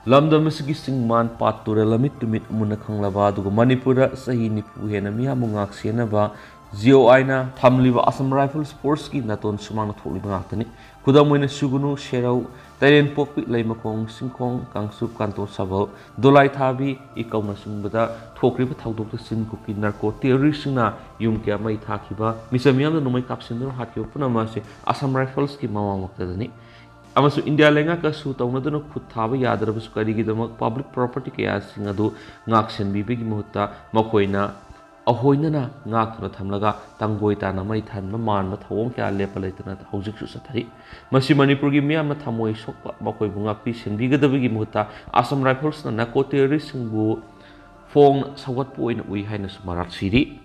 ꯂꯝꯗꯝ ꯑꯁꯤꯒꯤ ꯆꯤꯡ ꯃꯥꯟ, ꯄꯥꯠ ꯇꯨꯔꯦꯜ, ꯂꯝꯃꯤꯠ ꯇꯨꯃꯤꯠ ꯃꯨꯟꯅ ꯈꯪꯂꯕ ꯑꯗꯨꯒ ꯃꯅꯤꯄꯨꯔꯗ ꯆꯍꯤ ꯅꯤꯐꯨ ꯍꯦꯟꯅ ꯃꯤꯌꯥꯝꯕꯨ ꯉꯥꯛ ꯁꯦꯟꯅꯕ G O Iꯅ ꯊꯝꯂꯤꯕ Assam Rifles forceꯀꯤ ꯅꯥꯇꯣꯟ ꯁꯨꯃꯥꯡꯗ ꯊꯣꯛꯂꯤꯕ ꯉꯥꯛꯇꯅꯤ꯫ ꯈꯨꯗꯝ ꯑꯣꯏꯅ ꯁꯨꯒꯅꯨ, ꯁꯦꯔꯧ, ꯇꯔꯦꯟꯄꯣꯛꯄꯤ, ꯂꯩꯃꯈꯣꯡ, ꯆꯤꯡꯈꯣꯡ, ꯀꯥꯡꯆꯨꯞ, ꯀꯥꯟꯇꯣ ꯁꯕꯜ, ꯗꯣꯂꯥꯏꯊꯥꯕꯤ, ꯏꯀꯧꯅꯆꯤꯡꯕꯗ ꯊꯣꯛꯈ꯭ꯔꯤꯕ ꯊꯧꯗꯣꯛꯇ ꯆꯤꯟ ꯀꯨꯀꯤ narco terroristꯁꯤꯡꯅ ꯌꯨꯝ ꯀꯌꯥ ꯃꯩ ꯊꯥꯈꯤꯕ, ꯃꯤꯆꯝ ꯃꯤꯌꯥꯝꯗ ꯅꯣꯡꯃꯩ ꯀꯥꯞꯁꯤꯟꯗꯨꯅ ꯍꯥꯠꯈꯤꯕ ꯄꯨꯝꯅꯃꯛ ꯑꯁꯤ Assam Riflesꯀꯤ ꯃꯃꯥꯡꯃꯛꯇꯗꯅꯤ꯫ ꯑꯃꯁꯨꯡ ꯏꯟꯗꯤꯌꯥ ꯂꯩꯉꯥꯛꯀ ꯁꯨ ꯇꯧꯅꯗꯨꯅ ꯈꯨꯠ ꯊꯥꯕ ꯌꯥꯗ꯭ꯔꯕꯁꯨ ꯀꯔꯤꯒꯤꯗꯃꯛ public property ꯀꯌꯥꯁꯤꯡ ꯑꯗꯨ ꯉꯥꯛ ꯁꯦꯟꯕꯤꯕꯒꯤ ꯃꯍꯨꯠꯇ ꯃꯈꯣꯏꯅ ꯑꯍꯣꯏꯅꯅ ꯉꯥꯛꯇꯨꯅ ꯊꯝꯂꯒ ꯇꯪꯒꯣꯏ ꯇꯥꯅ ꯃꯩ ꯊꯥꯟꯕ ꯃꯥꯟꯕ ꯊꯧꯑꯣꯡ ꯀꯌꯥ ꯂꯦꯞꯄ ꯂꯩꯇꯅ ꯍꯧꯖꯤꯛꯁꯨ ꯆꯠꯊꯔꯤ꯫ ꯃꯁꯤ ꯃꯅꯤꯄꯨꯔꯒꯤ ꯃꯤꯌꯥꯝꯅ ꯊꯃꯣꯏ ꯁꯣꯛꯄ, ꯃꯈꯣꯏꯕꯨ ꯉꯥꯛꯄꯤ ꯁꯦꯟꯕꯤꯒꯗꯕꯒꯤ ꯃꯍꯨꯠꯇ Assam Riflesꯅ narco terroristꯁꯤꯡꯕꯨ ꯐꯣꯡꯅ ꯁꯧꯒꯠꯄ ꯑꯣꯏꯅ ꯎꯏ ꯍꯥꯏꯅꯁꯨ ꯃꯔꯥꯜ ꯁꯤꯔꯤ꯫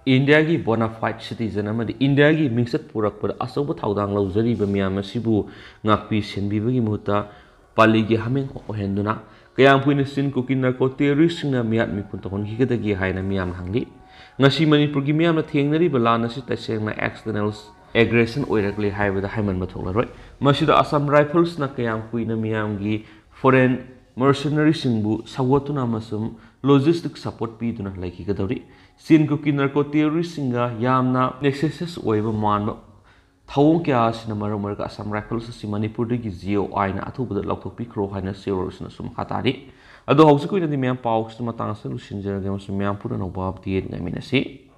ꯏꯟꯗꯤꯌꯥꯒꯤ bona fide citizen ꯑꯃꯗꯤ ꯏꯟꯗꯤꯌꯥꯒꯤ ꯃꯤꯡꯆꯠ ꯄꯨꯔꯛꯄꯗ ꯑꯆꯧꯕ ꯊꯧꯗꯥꯡ ꯂꯧꯖꯔꯤꯕ ꯃꯤꯌꯥꯝ ꯑꯁꯤꯕꯨ ꯉꯥꯛꯄꯤ ꯁꯦꯟꯕꯤꯕꯒꯤ ꯃꯍꯨꯠꯇ ꯄꯥꯂꯤꯒꯤ ꯍꯥꯃꯦꯡ ꯑꯣꯏꯍꯟꯗꯨꯅ ꯀꯌꯥꯝ ꯀꯨꯏꯅ ꯆꯤꯟ ꯀꯨꯀꯤ narco terroristꯁꯤꯡꯅ ꯃꯤꯍꯥꯠ ꯃꯤꯄꯨꯟ ꯇꯧꯍꯟꯈꯤꯒꯗꯒꯦ ꯍꯥꯏꯅ ꯃꯤꯌꯥꯝꯅ ꯍꯪꯂꯤ꯫ ꯉꯁꯤ ꯃꯅꯤꯄꯨꯔꯒꯤ ꯃꯤꯌꯥꯝꯅ ꯊꯦꯡꯅꯔꯤꯕ ꯂꯥꯟ ꯑꯁꯤ ꯇꯁꯦꯡꯅ external ꯑꯦꯒ꯭ꯔꯦꯁꯟ ꯑꯣꯏꯔꯛꯂꯦ ꯍꯥꯏꯕꯗ ꯍꯥꯏꯃꯟꯕ ꯊꯣꯛꯂꯔꯣꯏ꯫ ꯃꯁꯤꯗ ꯑꯁꯥꯝ ꯔꯥꯏꯐꯜꯁꯅ ꯀꯌꯥꯝ ꯀꯨꯏꯅ ꯃꯤꯌꯥꯝꯒꯤ ꯐꯣꯔꯦꯟ ꯃꯔꯁꯅꯔꯤꯁꯤꯡꯕꯨ ꯁꯧꯒꯠꯇꯨꯅ ꯑꯃꯁꯨꯡ ꯂꯣꯖꯤꯁꯇꯤꯛ ꯁꯄꯣꯔꯠ ꯄꯤꯗꯨꯅ ꯂꯩꯈꯤꯒꯗꯧꯔꯤ꯫ ꯆꯤꯟ ꯀꯨꯀꯤ ꯅꯥꯔꯀꯣ ꯇꯦꯔꯣꯔꯤꯁꯁꯤꯡꯒ ꯌꯥꯝꯅ ꯅꯦꯛꯁꯦꯁꯁ ꯑꯣꯏꯕ ꯃꯥꯟꯕ ꯊꯧꯑꯣꯡ ꯀꯌꯥ ꯑꯁꯤꯅ ꯃꯔꯝ ꯑꯣꯏꯔꯒ ꯑꯁꯥꯝ ꯔꯥꯏꯐꯜꯁ ꯑꯁꯤ ꯃꯅꯤꯄꯨꯔꯗꯒꯤ ꯖꯤ ꯑꯣ ꯑꯥꯏꯅ ꯑꯊꯨꯕꯗ ꯂꯧꯊꯣꯛꯄꯤꯈ꯭ꯔꯣ ꯍꯥꯏꯅ ꯁꯤꯑꯣꯔꯁꯤꯅꯁꯨ ꯃꯈꯥ ꯇꯥꯔꯤ꯫ ꯑꯗꯣ ꯍꯧꯖꯤꯛꯀꯤ ꯑꯣꯏꯅꯗꯤ ꯃꯌꯥꯝ ꯄꯥꯎꯁꯤꯒꯤ ꯃꯇꯥꯡ ꯑꯁꯤꯗ ꯂꯣꯏꯁꯤꯟꯖꯔꯒꯦ ꯑꯃꯁꯨꯡ ꯃꯌꯥꯝ ꯄꯨꯟꯅ ꯑꯅꯧꯕ ꯑꯞꯗꯦꯠ ꯉꯥꯏꯃꯤꯟꯅꯁꯤ꯫